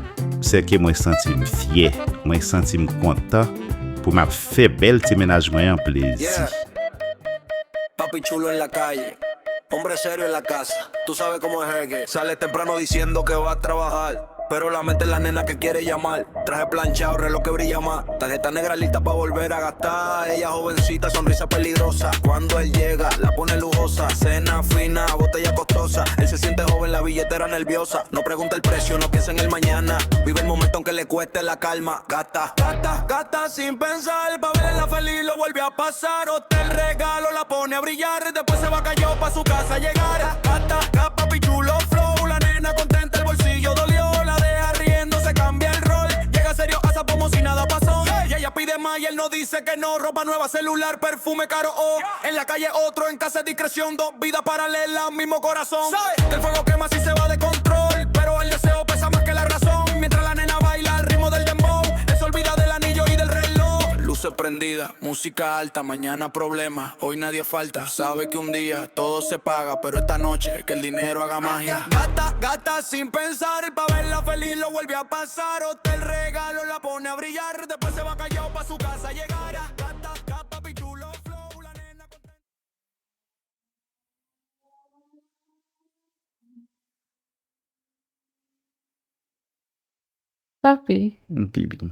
se ke mwen santi m fyè, mwen santi m kontan pou m ap fè bèl ti mennaj mwen an plezi. Yeah. Papi chulo en la calle, hombre serio en la casa. Tú sabes cómo es Hegue. Sale temprano diciendo que va a trabajar, pero la mente en la nena que quiere llamar. Traje planchado, reloj que brilla más. Tarjeta negra lista pa volver a gastar. Ella jovencita, sonrisa peligrosa. Cuando él llega, la pone lujosa. Cena fina, botella costosa. Él se siente joven, la billetera nerviosa. No pregunta el precio, no piensa en el mañana. Vive el momento aunque le cueste la calma. Gata, gata, gata sin pensar. Pa verla feliz lo vuelve a pasar. Hotel regalo, la pone a brillar. Después se va callado pa su casa llegar. Gata, gata, papi chulo flow. La nena contenta, el bolsillo dolió. La deja riendo, se cambia el rol. Llega serio, asa como si nada pasó. Y ella pide más y él no dice que no. Ropa nueva, celular, perfume caro. Oh, en la calle otro, en casa discreción. Dos vidas paralelas, mismo corazón. Sabe que el fuego quema si se va de control. Pero el deseo pesa más que la razón. Mientras la nena baila al ritmo del dembow, él se olvida del anillo y del reloj. Luces prendidas, música alta, mañana problema, hoy nadie falta. Sabe que un día todo se paga, pero esta noche que el dinero haga magia. Gata, gata, sin pensar, pa verla feliz lo vuelve a pasar. Hotel regalo, la pone a brillar, después se va callado pa su casa llegar. Gata, gata, papi chulo flow, la nena contenta. Papi, Bibi.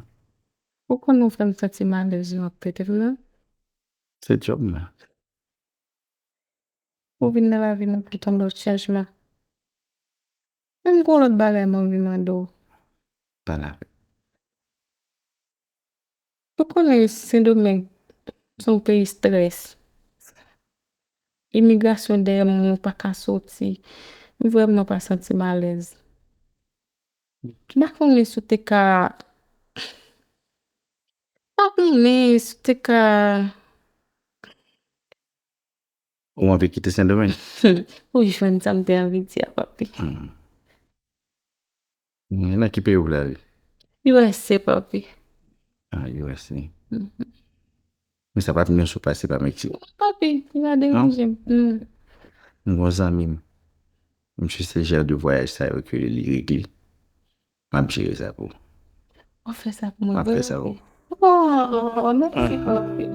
Ou konn ou fè m santi m alèz jan w ap trete m nan. Se djòb mwen. Ou vin nan lavi m pou yon lòt chanjman. Men m gen yon lòt bagay m anvi mande w. Pale avè m. Ou konnen Sendomeng se yon peyi estrès. Imigrasyon dèyè moun, ou pa ka soti. M vrèman pa santi m alèz. M pa konnen si w te ka, m pa konnen si w te ka. Ou anvi kite Sendomeng? Ou jwenn sa m te anvi di a, papi. Hmm. Men nan ki peyi ou vle ale? U S A, papi. Ah, U S A. Mhm. Men sa pa vin yon sou pase pa Meksik. Papi, li pa deranje m. Hmm. M gon zanmi m. Misye se jan de vwayaj sa yo ke li regle. M ap jere sa pou ou. W ap fè sa pou mwen vre? M ap fè sa pou ou. Oh, mèsi anpil.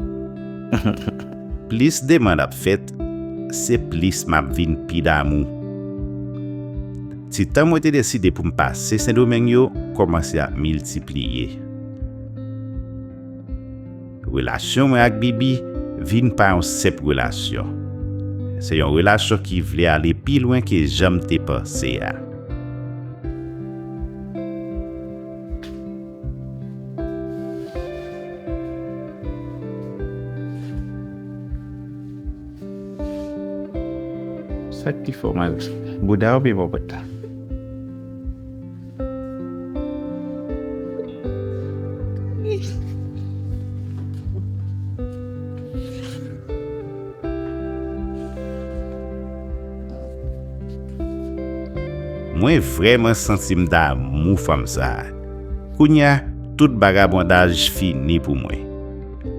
Plis demann ap fèt, se plis m ap vin pi damou. Ti tan mwen te deside pou m pase Sendomeng yo kòmanse ap miltipliye. Relasyon mwen ak Bibi vin pa yon senp relasyon. Se yon relasyon ki vle ale pi lwen ke jan m te panse a. Sa k pi fò mal? Bouda oubyen pòpòt la? Mwen vrèman santi m damou fanm sa a. Kounye a, tout vagabondaj fini pou mwen.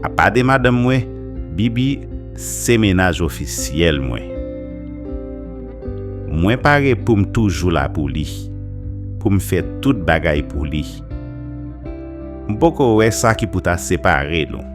Apa de madanm mwen, Bibi se mennaj ofisyèl mwen. Mwen pare pou m toujou la pou li, pou m fè tout bagay pou li. M poko wè sa ki pou ta separe nou.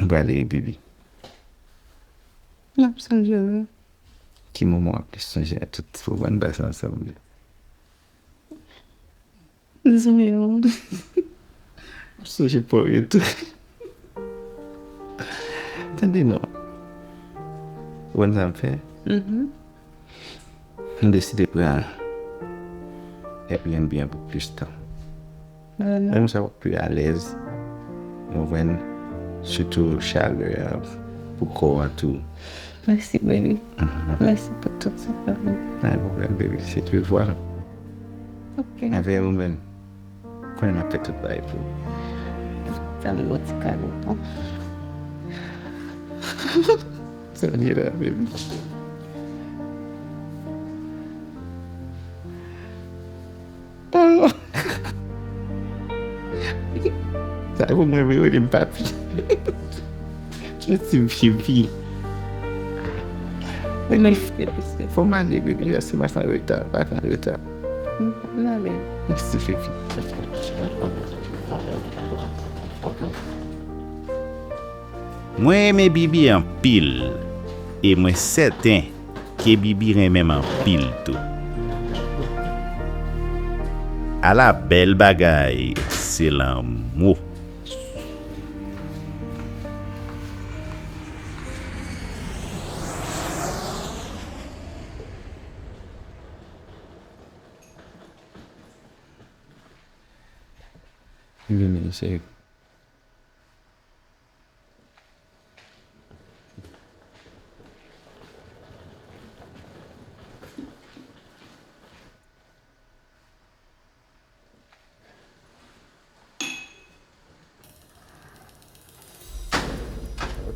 M prale wi, Bibi. M ap sonje w. Ki moman w ap plis sonje a tout moman n pase ansanm yo? Zanmi yo. M ap sonje pa w yo tou. Tande non. Ou konn sa m fè? Mhm. M deside pran Airbnb an pou plis tan. Menm sa w ap pi alèz, ou konprann, sitou chalè a pou kò a tou. Mèsi, baby. Mhm. Mèsi pou tout sa, baby. Pa gen pwoblèm, baby. Se tou vwa. Ok. Avè ou menm. Konnen m ap fè tout bagay pou ou. Fè m yon ti kado, non? Sa li la, baby. Oh. Sa pou mwen, vre, vre, m papi. Mèsi, m cheri. Fò m ale, baby. Mèsi, m pa t an reta, m pa t an reta. Mèsi, baby. Mwen renmen Bibi anpil, e mwen sèten ke Bibi renmen m anpil tou. Ala bèl bagay, se lanmou. Vini, cheri.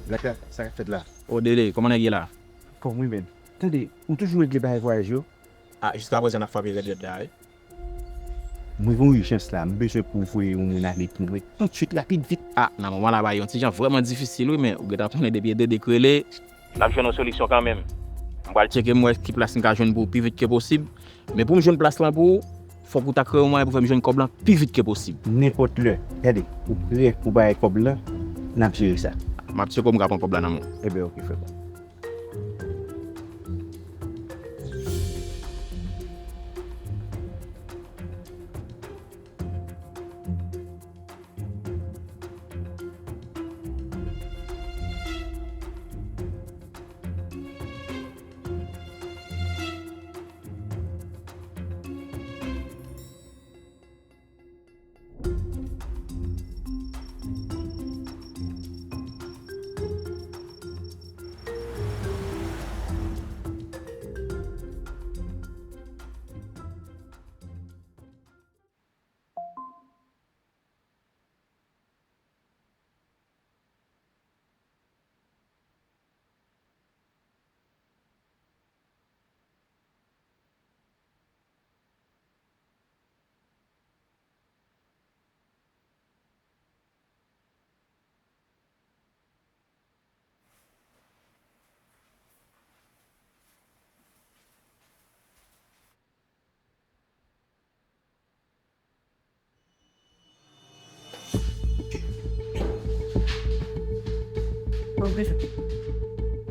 Black, sa k ap fèt la? O Dede, kòman nèg ye la? Fòm wi, men. Tande, ou toujou regle bagay vwayaj yo? Ah, jiska prezan n ap frape rèd rèd la, wi. Mwen gen yon ijans la, m bezwen pou w voye yon moun ale pou mwen toutswit, rapid, vit. Ah, nan moman la, bagay yon ti jan vrèman difisil, wi, men ou gentan konnen depi e Dede k rele, n ap jwenn yon solisyon kanmenm. M pral tcheke m wè ki plas m ka jwenn pou ou pi vit ke posib. Men pou m jwenn plas lan pou ou, fòk ou ta kreye yon mwayen pou fè m jwenn kòb lan pi vit ke posib. Nenpòt lè. Gade, ou prè pou bay kòb lan, n ap jere sa. M ap tcheke w, m ka pran kòb la nan men w. Ebyen, oke, frè pa m.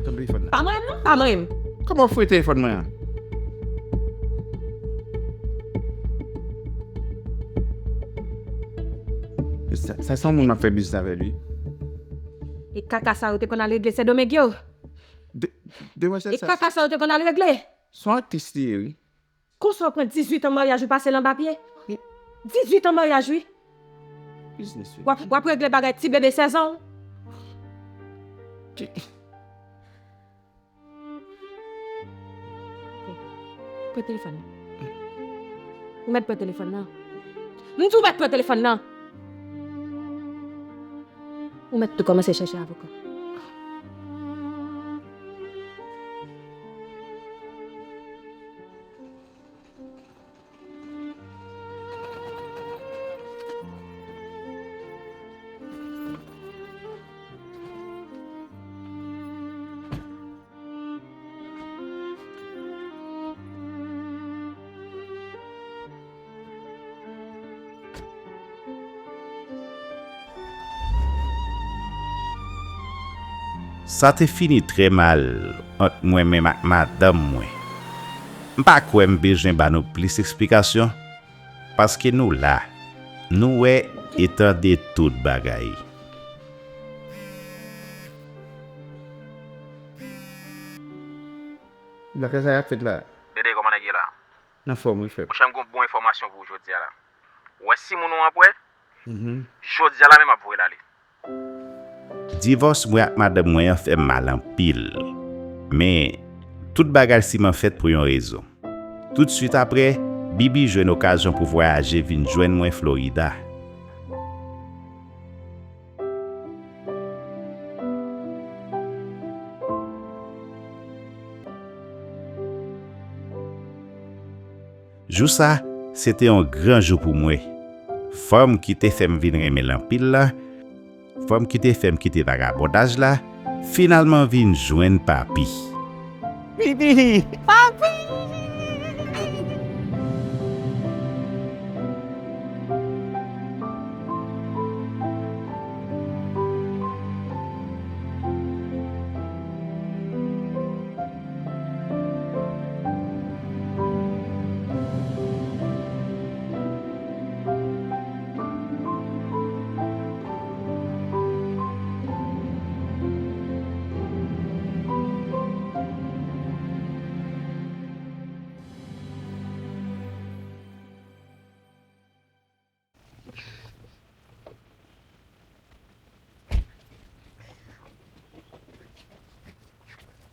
Tann telefòn nan. Pa manyen m non, pa manyen m. Kòman w fouye telefòn mwen an? Sa, sa se yon moun m ap fè biznis avè l, wi. E kaka sa yo te konn al regle Sendomeng yo? De, demwazèl sa. E kaka sa yo te konn al regle? Se yon aktris li ye, wi. Konsa w pran dizuit an maryaj ou pase l anba pye? Wi. Dizuit an maryaj, wi. Biznis, wi. W ap, w ap regle bagay ti bebe sèz an? Ki- Pran telefòn nan. Ou mèt pran telefòn nan. M di w mèt pran telefòn nan. Ou mèt tou kòmanse chèche avoka. Sa te fini trè mal ant mwen menm ak madanm mwen. M pa kwè m bezwen ba nou plis eksplikasyon, paske nou la, nou wè e tande tout bagay. Black, sa y ap fèt la? Dede, kòman nèg ye la? Nan fòm, wi, frè. Monchè, m gen yon bon enfòmasyon pou ou jodi a la. Ou wè si moun ou an pwè? Mhm. Jodi a la menm, m ap voye l ale. Divòs mwen ak madanm mwen an fè m mal anpil. Men, tout bagay siman fèt pou yon rezon. Toutswit apre, Bibi jwenn okazyon pou vwayaje vin jwenn mwen Florida. Jou sa, se te yon gran jou pou mwen. Fanm ki te fè m vin renmen l anpil la, fanm ki te fè m kite vagabondaj la, finalman vin jwenn papi. Bibi! Papi!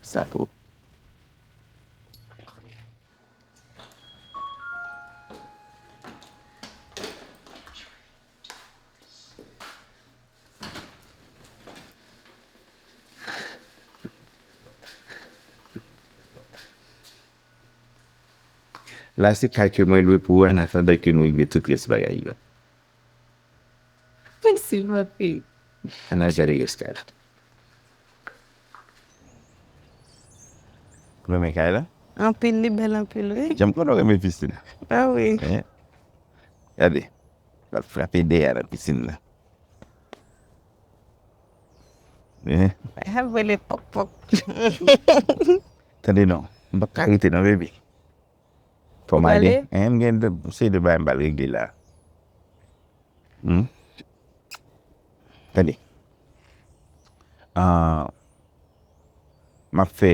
Sa tou. La se kay ke mwen lwe pou ou an atandan ke nou regle tout rès bagay yo. Mèsi anpil. Ann al gade rès kay la. Ou renmen kay la? Anpil, li bèl anpil, wi. Jan m konnen w renmen pisin. Ah wi. Eh? Gade. L ap frape dèyè nan pisin nan. Eh? Ap rele pòk pòk. Tande non. M p ap ka rete non, baby. Fò m ale. Eh, m gen de, se de bagay m pral regle la. Hmm? Tande. Ah, m ap fè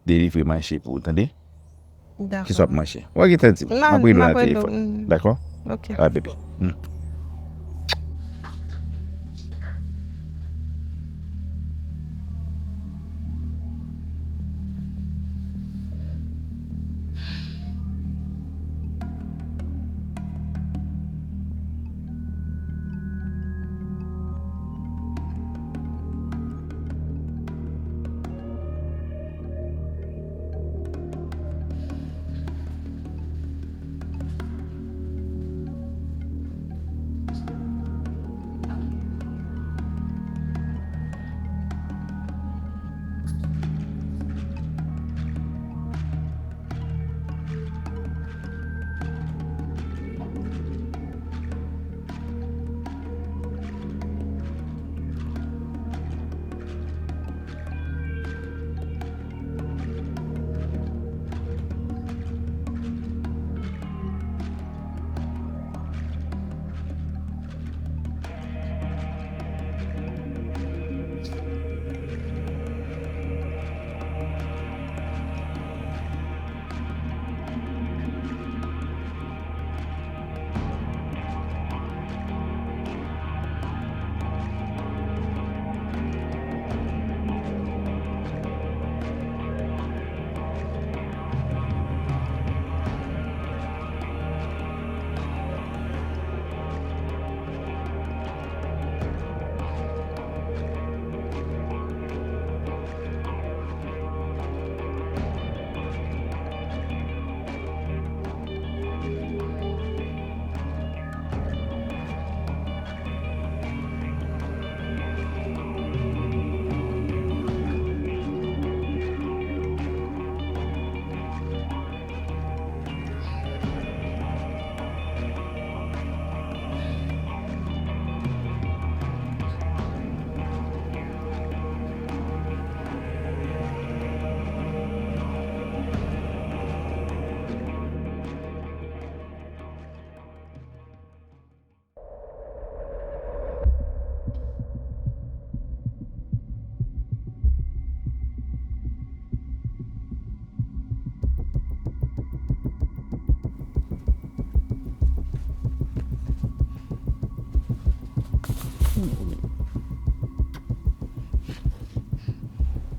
delivre manje pou ou, tande? Dakò. Kisa w ap manje? W a gentan di m. M ap rele w nan telefòn. Dakò? Ok. Alright, baby. Hmm.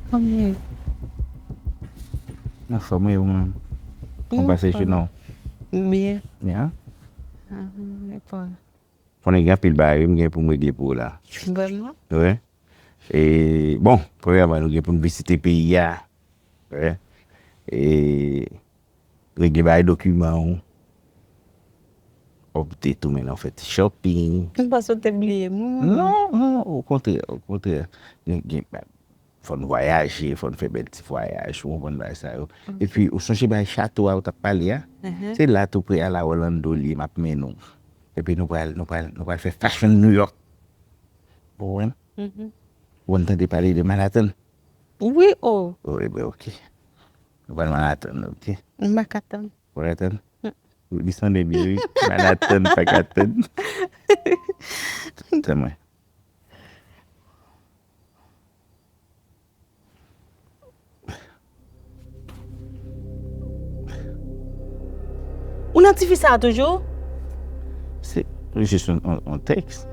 Kòman? Anfòm wi, ou menm? Kòman pase jounen w? Byen. Byen? Ahn, e pa. Konnen gen anpil bagay wi m gen pou m regle pou ou la. Vrèman? Wi. E, bon, premyèman, nou gen pou n vizite peyi a. Wi. E, regle bagay dokiman ou. Update ou, mennen w fè ti shopping. M panse w te bliye m, wi. Non, non, okontrè, okontrè. Gen, gen, fò n vwayaje, fò n fè bèl ti vwayaj, ou konprann bagay sa yo. Ok. Epi, ou sonje bay chato a ou t ap pale a? Mhm. Se la tou pre a la Orlando li ye, m ap mennen w. Epi nou pral, nou pral, nou pral fè fashion New York. Ou konprann? Mhm. Ou konn tande pale de Manhattan? Wi, o. O, ebyen, ok. Nou pral Manhattan, ok. M pa ka tann. Ou pa ka tann? Mm. Li sonde byen, wi. Manhattan, pa ka tann. Tann mwen. Ou nan tifi sa a toujou? Se jis yon, yon, yon tèks.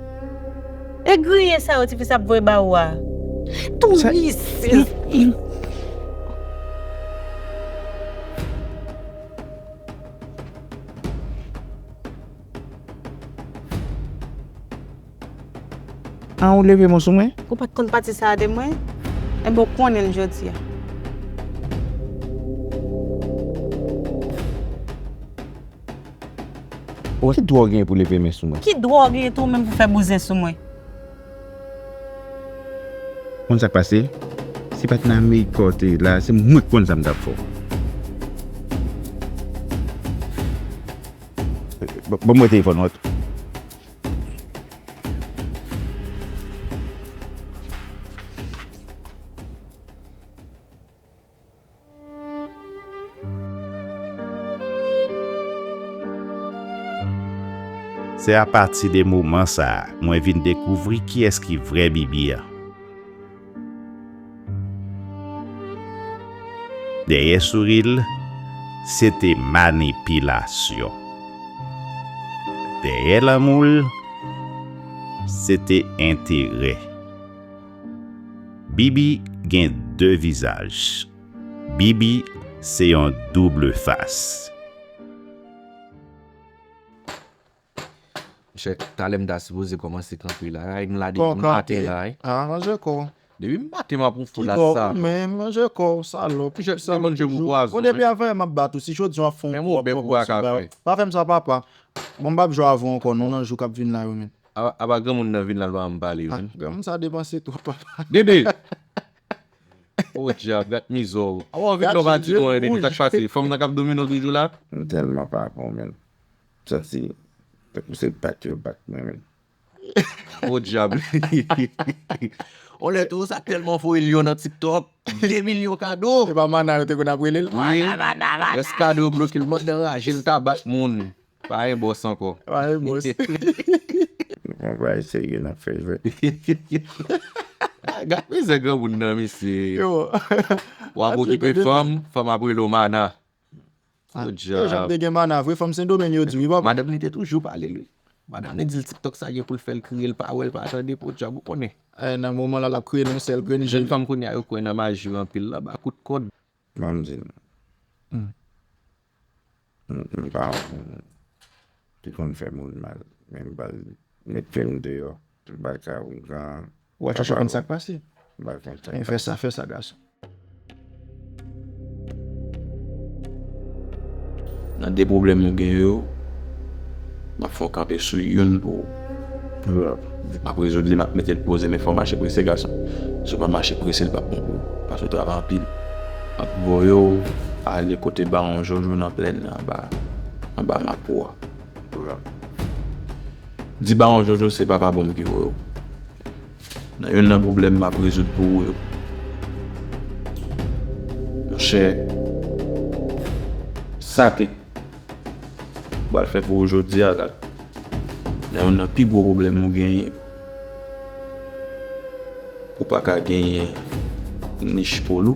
E griyen sa yo tifi sa ap voye ba ou a? Touris! An ou leve mo sou mwen? Ou pa t konn pati sa a de mwen? Enben w konnen l jodi a. Ki dwa w genyen pou leve men sou mwen? Ki dwa w genyen tou menm pou fè bouzen sou mwen? Konn sa k pase? Si pa t nan Amerika w te ye la, se mwen k konn sa m t ap fè w. Ban m wè telefòn ou. Se apati de moman sa a, mwen vin dekouvri kiyès ki vrè Bibi a. Dèyè souri l, se te manipilasyon. Dèyè lanmou l, se te enterè. Bibi gen de vizaj. Bibi se yon double fas. Monchè, talè m ta sipoze kòmanse kanpe la. Ay, m la depi maten la, ay. Ah, ranje kò w. Depi maten m ap woufou la sa. Men, ranje kò w, salòp. Monchè, sa manje pou pwazon. Bon, depi avè m ap bat ou, si jodi w ap fè yon kòb kòb sou pa fè m sa, papa. Bon, m p ap jwe avè w ankò, non, nan jou k ap vin la yo, men. A, apa granmoun nan vin la, l pa janm pale, men. Granmoun sa depanse twòp, papa. Dede! O dyab, gad mizè w. Awa, w vin lò pa di non, Dede, sa k pase? Fanm nan k ap domine w toujou la? M tèlman pa bon, men. Santi tankou se bat yo bat mwen menm. O dyab. On lè tou sa tèlman voye lyon nan TikTok. De milyon kado. Se pa mana yo te konn ap rele l? Wi. Mana, mana, mana. Rès kado yo bloke l, mòd anraje l ta bat moun. Pa gen bòs ankò. Pa gen bòs. Nou pran bagay serye n ap fè jwèt. Gad mizè granmoun nan, mesye. Yo. W ap okipe fanm, fanm ap rele w mana. Ah, yo janm te gen mana vre, fanm Sendomeng yo di wi, papa. Madanm li te toujou pale l, wi. Madanm li di l TikTok sa gen pou l fè l kriye, l pa wè, l pa tande, podyab, ou konnen. Eh, nan moman la, l ap kriye nan sèl grenn je. Jèn fanm kounye a yo kwè nan maji yo anpil, l anba kout kòd. Ban m di nou. Hmm. M, m pa yon moun ki konn fè moun mal, men m pral met pye m deyò. M pa ka ougan. Ou al chache konn sa k pase. M pa konn sa k pase. Fè sa, fè sa, gason. Nan de pwoblèm ou gen yo, m ap fè w kanpe sou youn pou ou. M ap rezoud li, m ap mete l poze, men fò w mache prese, gason. Si w pa mache prese, li p ap bon pou ou. Paske w travay anpil. M ap voye w ale kote Bawon Jojo nan plèn nan, anba, anba Mapo a. Di Bawon Jojo se Papa Bonm ki voye w. Nan youn nan pwoblèm m ap rezoud pou ou yo. Monchè, sa ke m pral fè pou ou jodi a la, nan youn nan pi gwo pwoblèm ou genyen, ou pa ka genyen nich pou lou,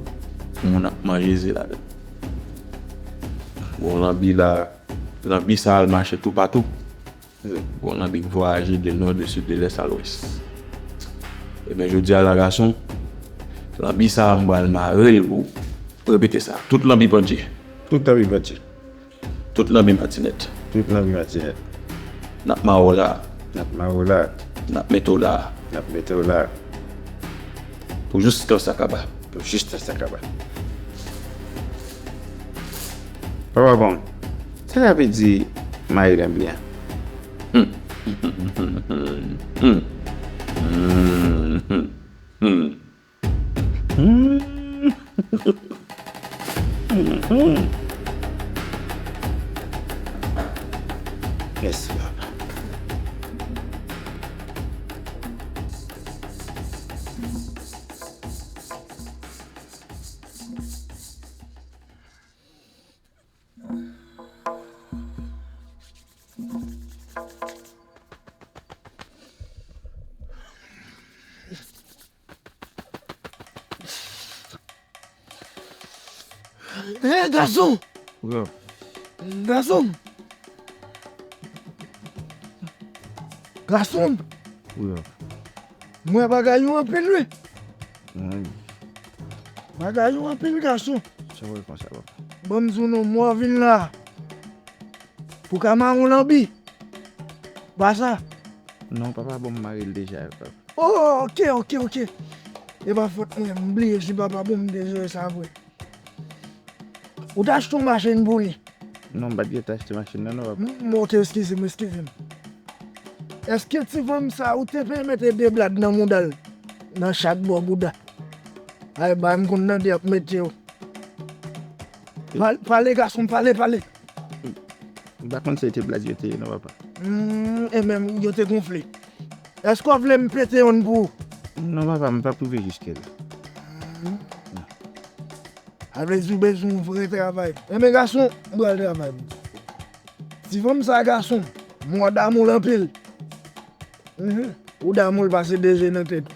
pou moun ap manje ze ladan. Bon, lanbi la, lanbi sa al mache toupatou. Bon, lanbi k vwayaje de nò, de sid, de lès a lwès. Ebyen, jodi a la, gason, lanbi sa a, m pral mare l pou ou. Repete sa. Tout lanbi pandye. Tout lanbi pandye. Tout lanbi matinèt. Tout lanbi matinèt. N ap mare w la. N ap mare w la. N ap mete w la. N ap mete w la. Pou jistan sa kaba. Pou jistan sa kaba. Papa Bonm, sa sa vle di mare lanbi a? Hmm. Hmm. Hmm. Hmm. Hmm. Mèsi, papa. Hey, gason! Wi. Gason! Gason! Wi. Mwen bagay yo anpil, wi. Wi. Bagay yo anpil, gason. Sa w konsa, papa? Ban m di w non, mwen vin la. Pou ka mare w lanbi. Pa sa. Non, papa, bon, m mare l deja, papa. Oh, ok, ok, ok. E pa fòt mwen, m bliye si papa bon, m dezole sa vre. Ou ta achte yon machin pou li. Non, m pa t gentan achte machin nan, non, papa. M, m, ok, eskize m, eskize m. Èske ti fanm sa, ou te peye mete de blad nan mouda l, nan chak bò bouda? Ay, ba m konn tande y ap mete yo. Pale, pale, gason, pale, pale. M pa konn se te blad yo te ye, non, papa. Hmm, e menm, yo te gonfle. Èske w vle m pete yonn pou ou? Non, papa, m p ap rive jiske la. Hmm. Sa vle di w bezwen yon vrè travay. Enben, gason, m pral travay pou ou. Ti fanm sa, gason, mwen damou l anpil. Mhm. Ou damou l pase de je nan tèt ou.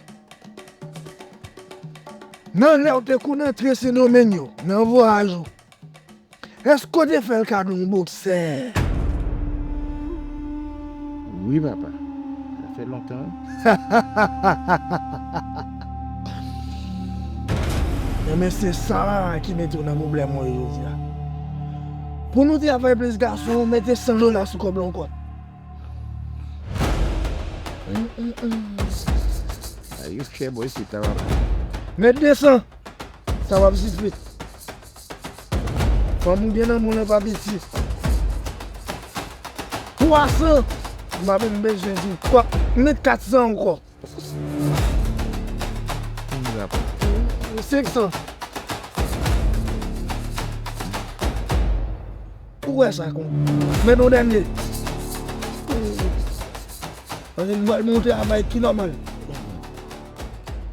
Nan lè w te konn antre Sendomeng yo, nan vwayaj ou, èske w te fè l kado yon boksè? Wi, papa. Sa fè lontan, wi. Enben, se sa ki mete w nan pwoblèm ou ye jodi a. Pou nou travay plis, gason, mete san dola sou kòb la ankò. Ay, yo chè bò isit la, papa. Met de san. Sa w ap sifi. Fanm ou gen nan men w lan pa piti. Twa san. M pa menm bezwen di. Kwa, met kat san ankò. Senk san. Ou wè sa kon. Met yon dènye. Paske m pral monte avèk ki nòmal.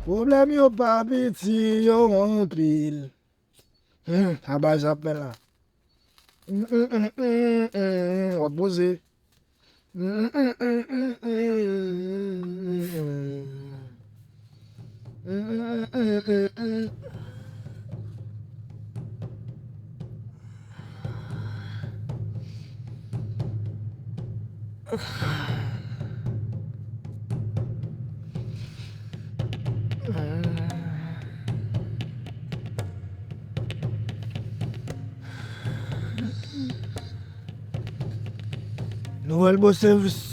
Pwoblèm yo pa piti, yo anpil. Hmm, sa baz ap fè la. Hmm, hmm, hmm, hmm, hmm, hmm, w ap poze. Hmm, hmm, hmm, hmm, hmm, hmm, hmm. Hmm, hmm, hmm, hmm, hmm. Nouvèl bò sèvis.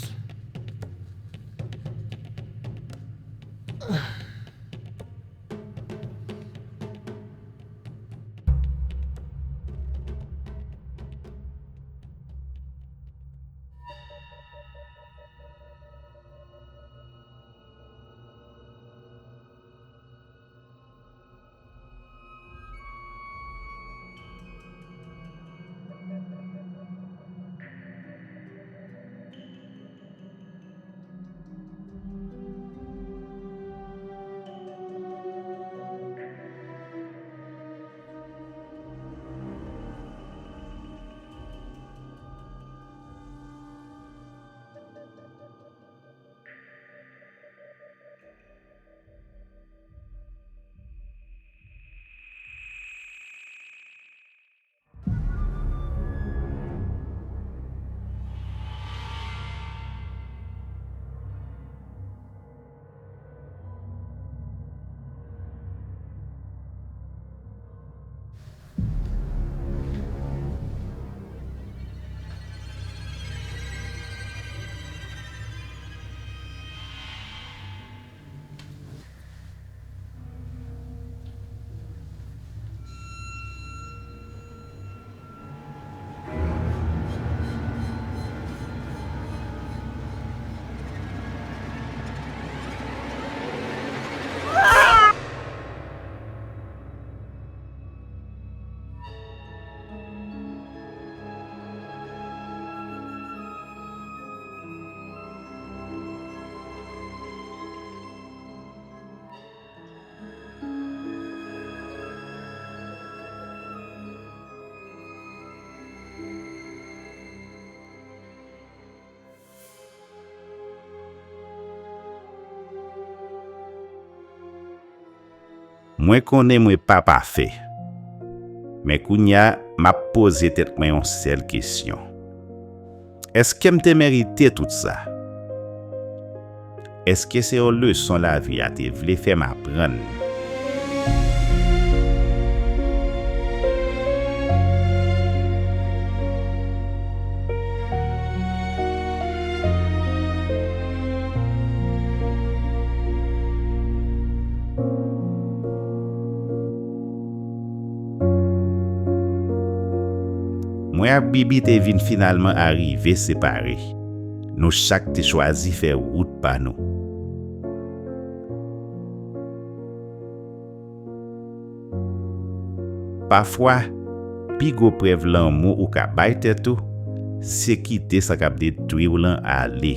Mwen konnen mwen pa pafè. Men kounye a, m ap poze tèt mwen yon sèl kesyon. Èske m te merite tout sa? Èske se yon leson lavi a te vle fè m aprann? Airbnb te vin finalman arive separe. Nou chak te chwazi fè wout pa nou. Pafwa, pi gwo prèv lanmou ou ka bay tèt ou, se kite sa k ap detwi w lan ale.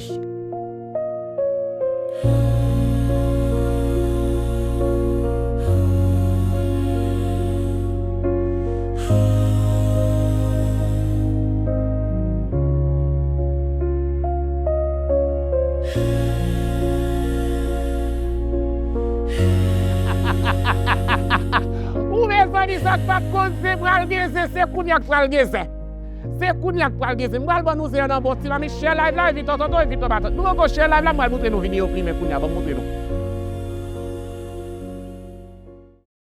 Ou mezanmi, sa k pa t konn zen pral gen zen, se kounye a k pral gen zen. Se kounye a k pral gen zen. M pral ban nou zen an nan bon ti manmi. Share live la, evite tonton, evite patant. Nou poko share live la, m pral montre nou videyo plimen kounye a, ban m montre nou.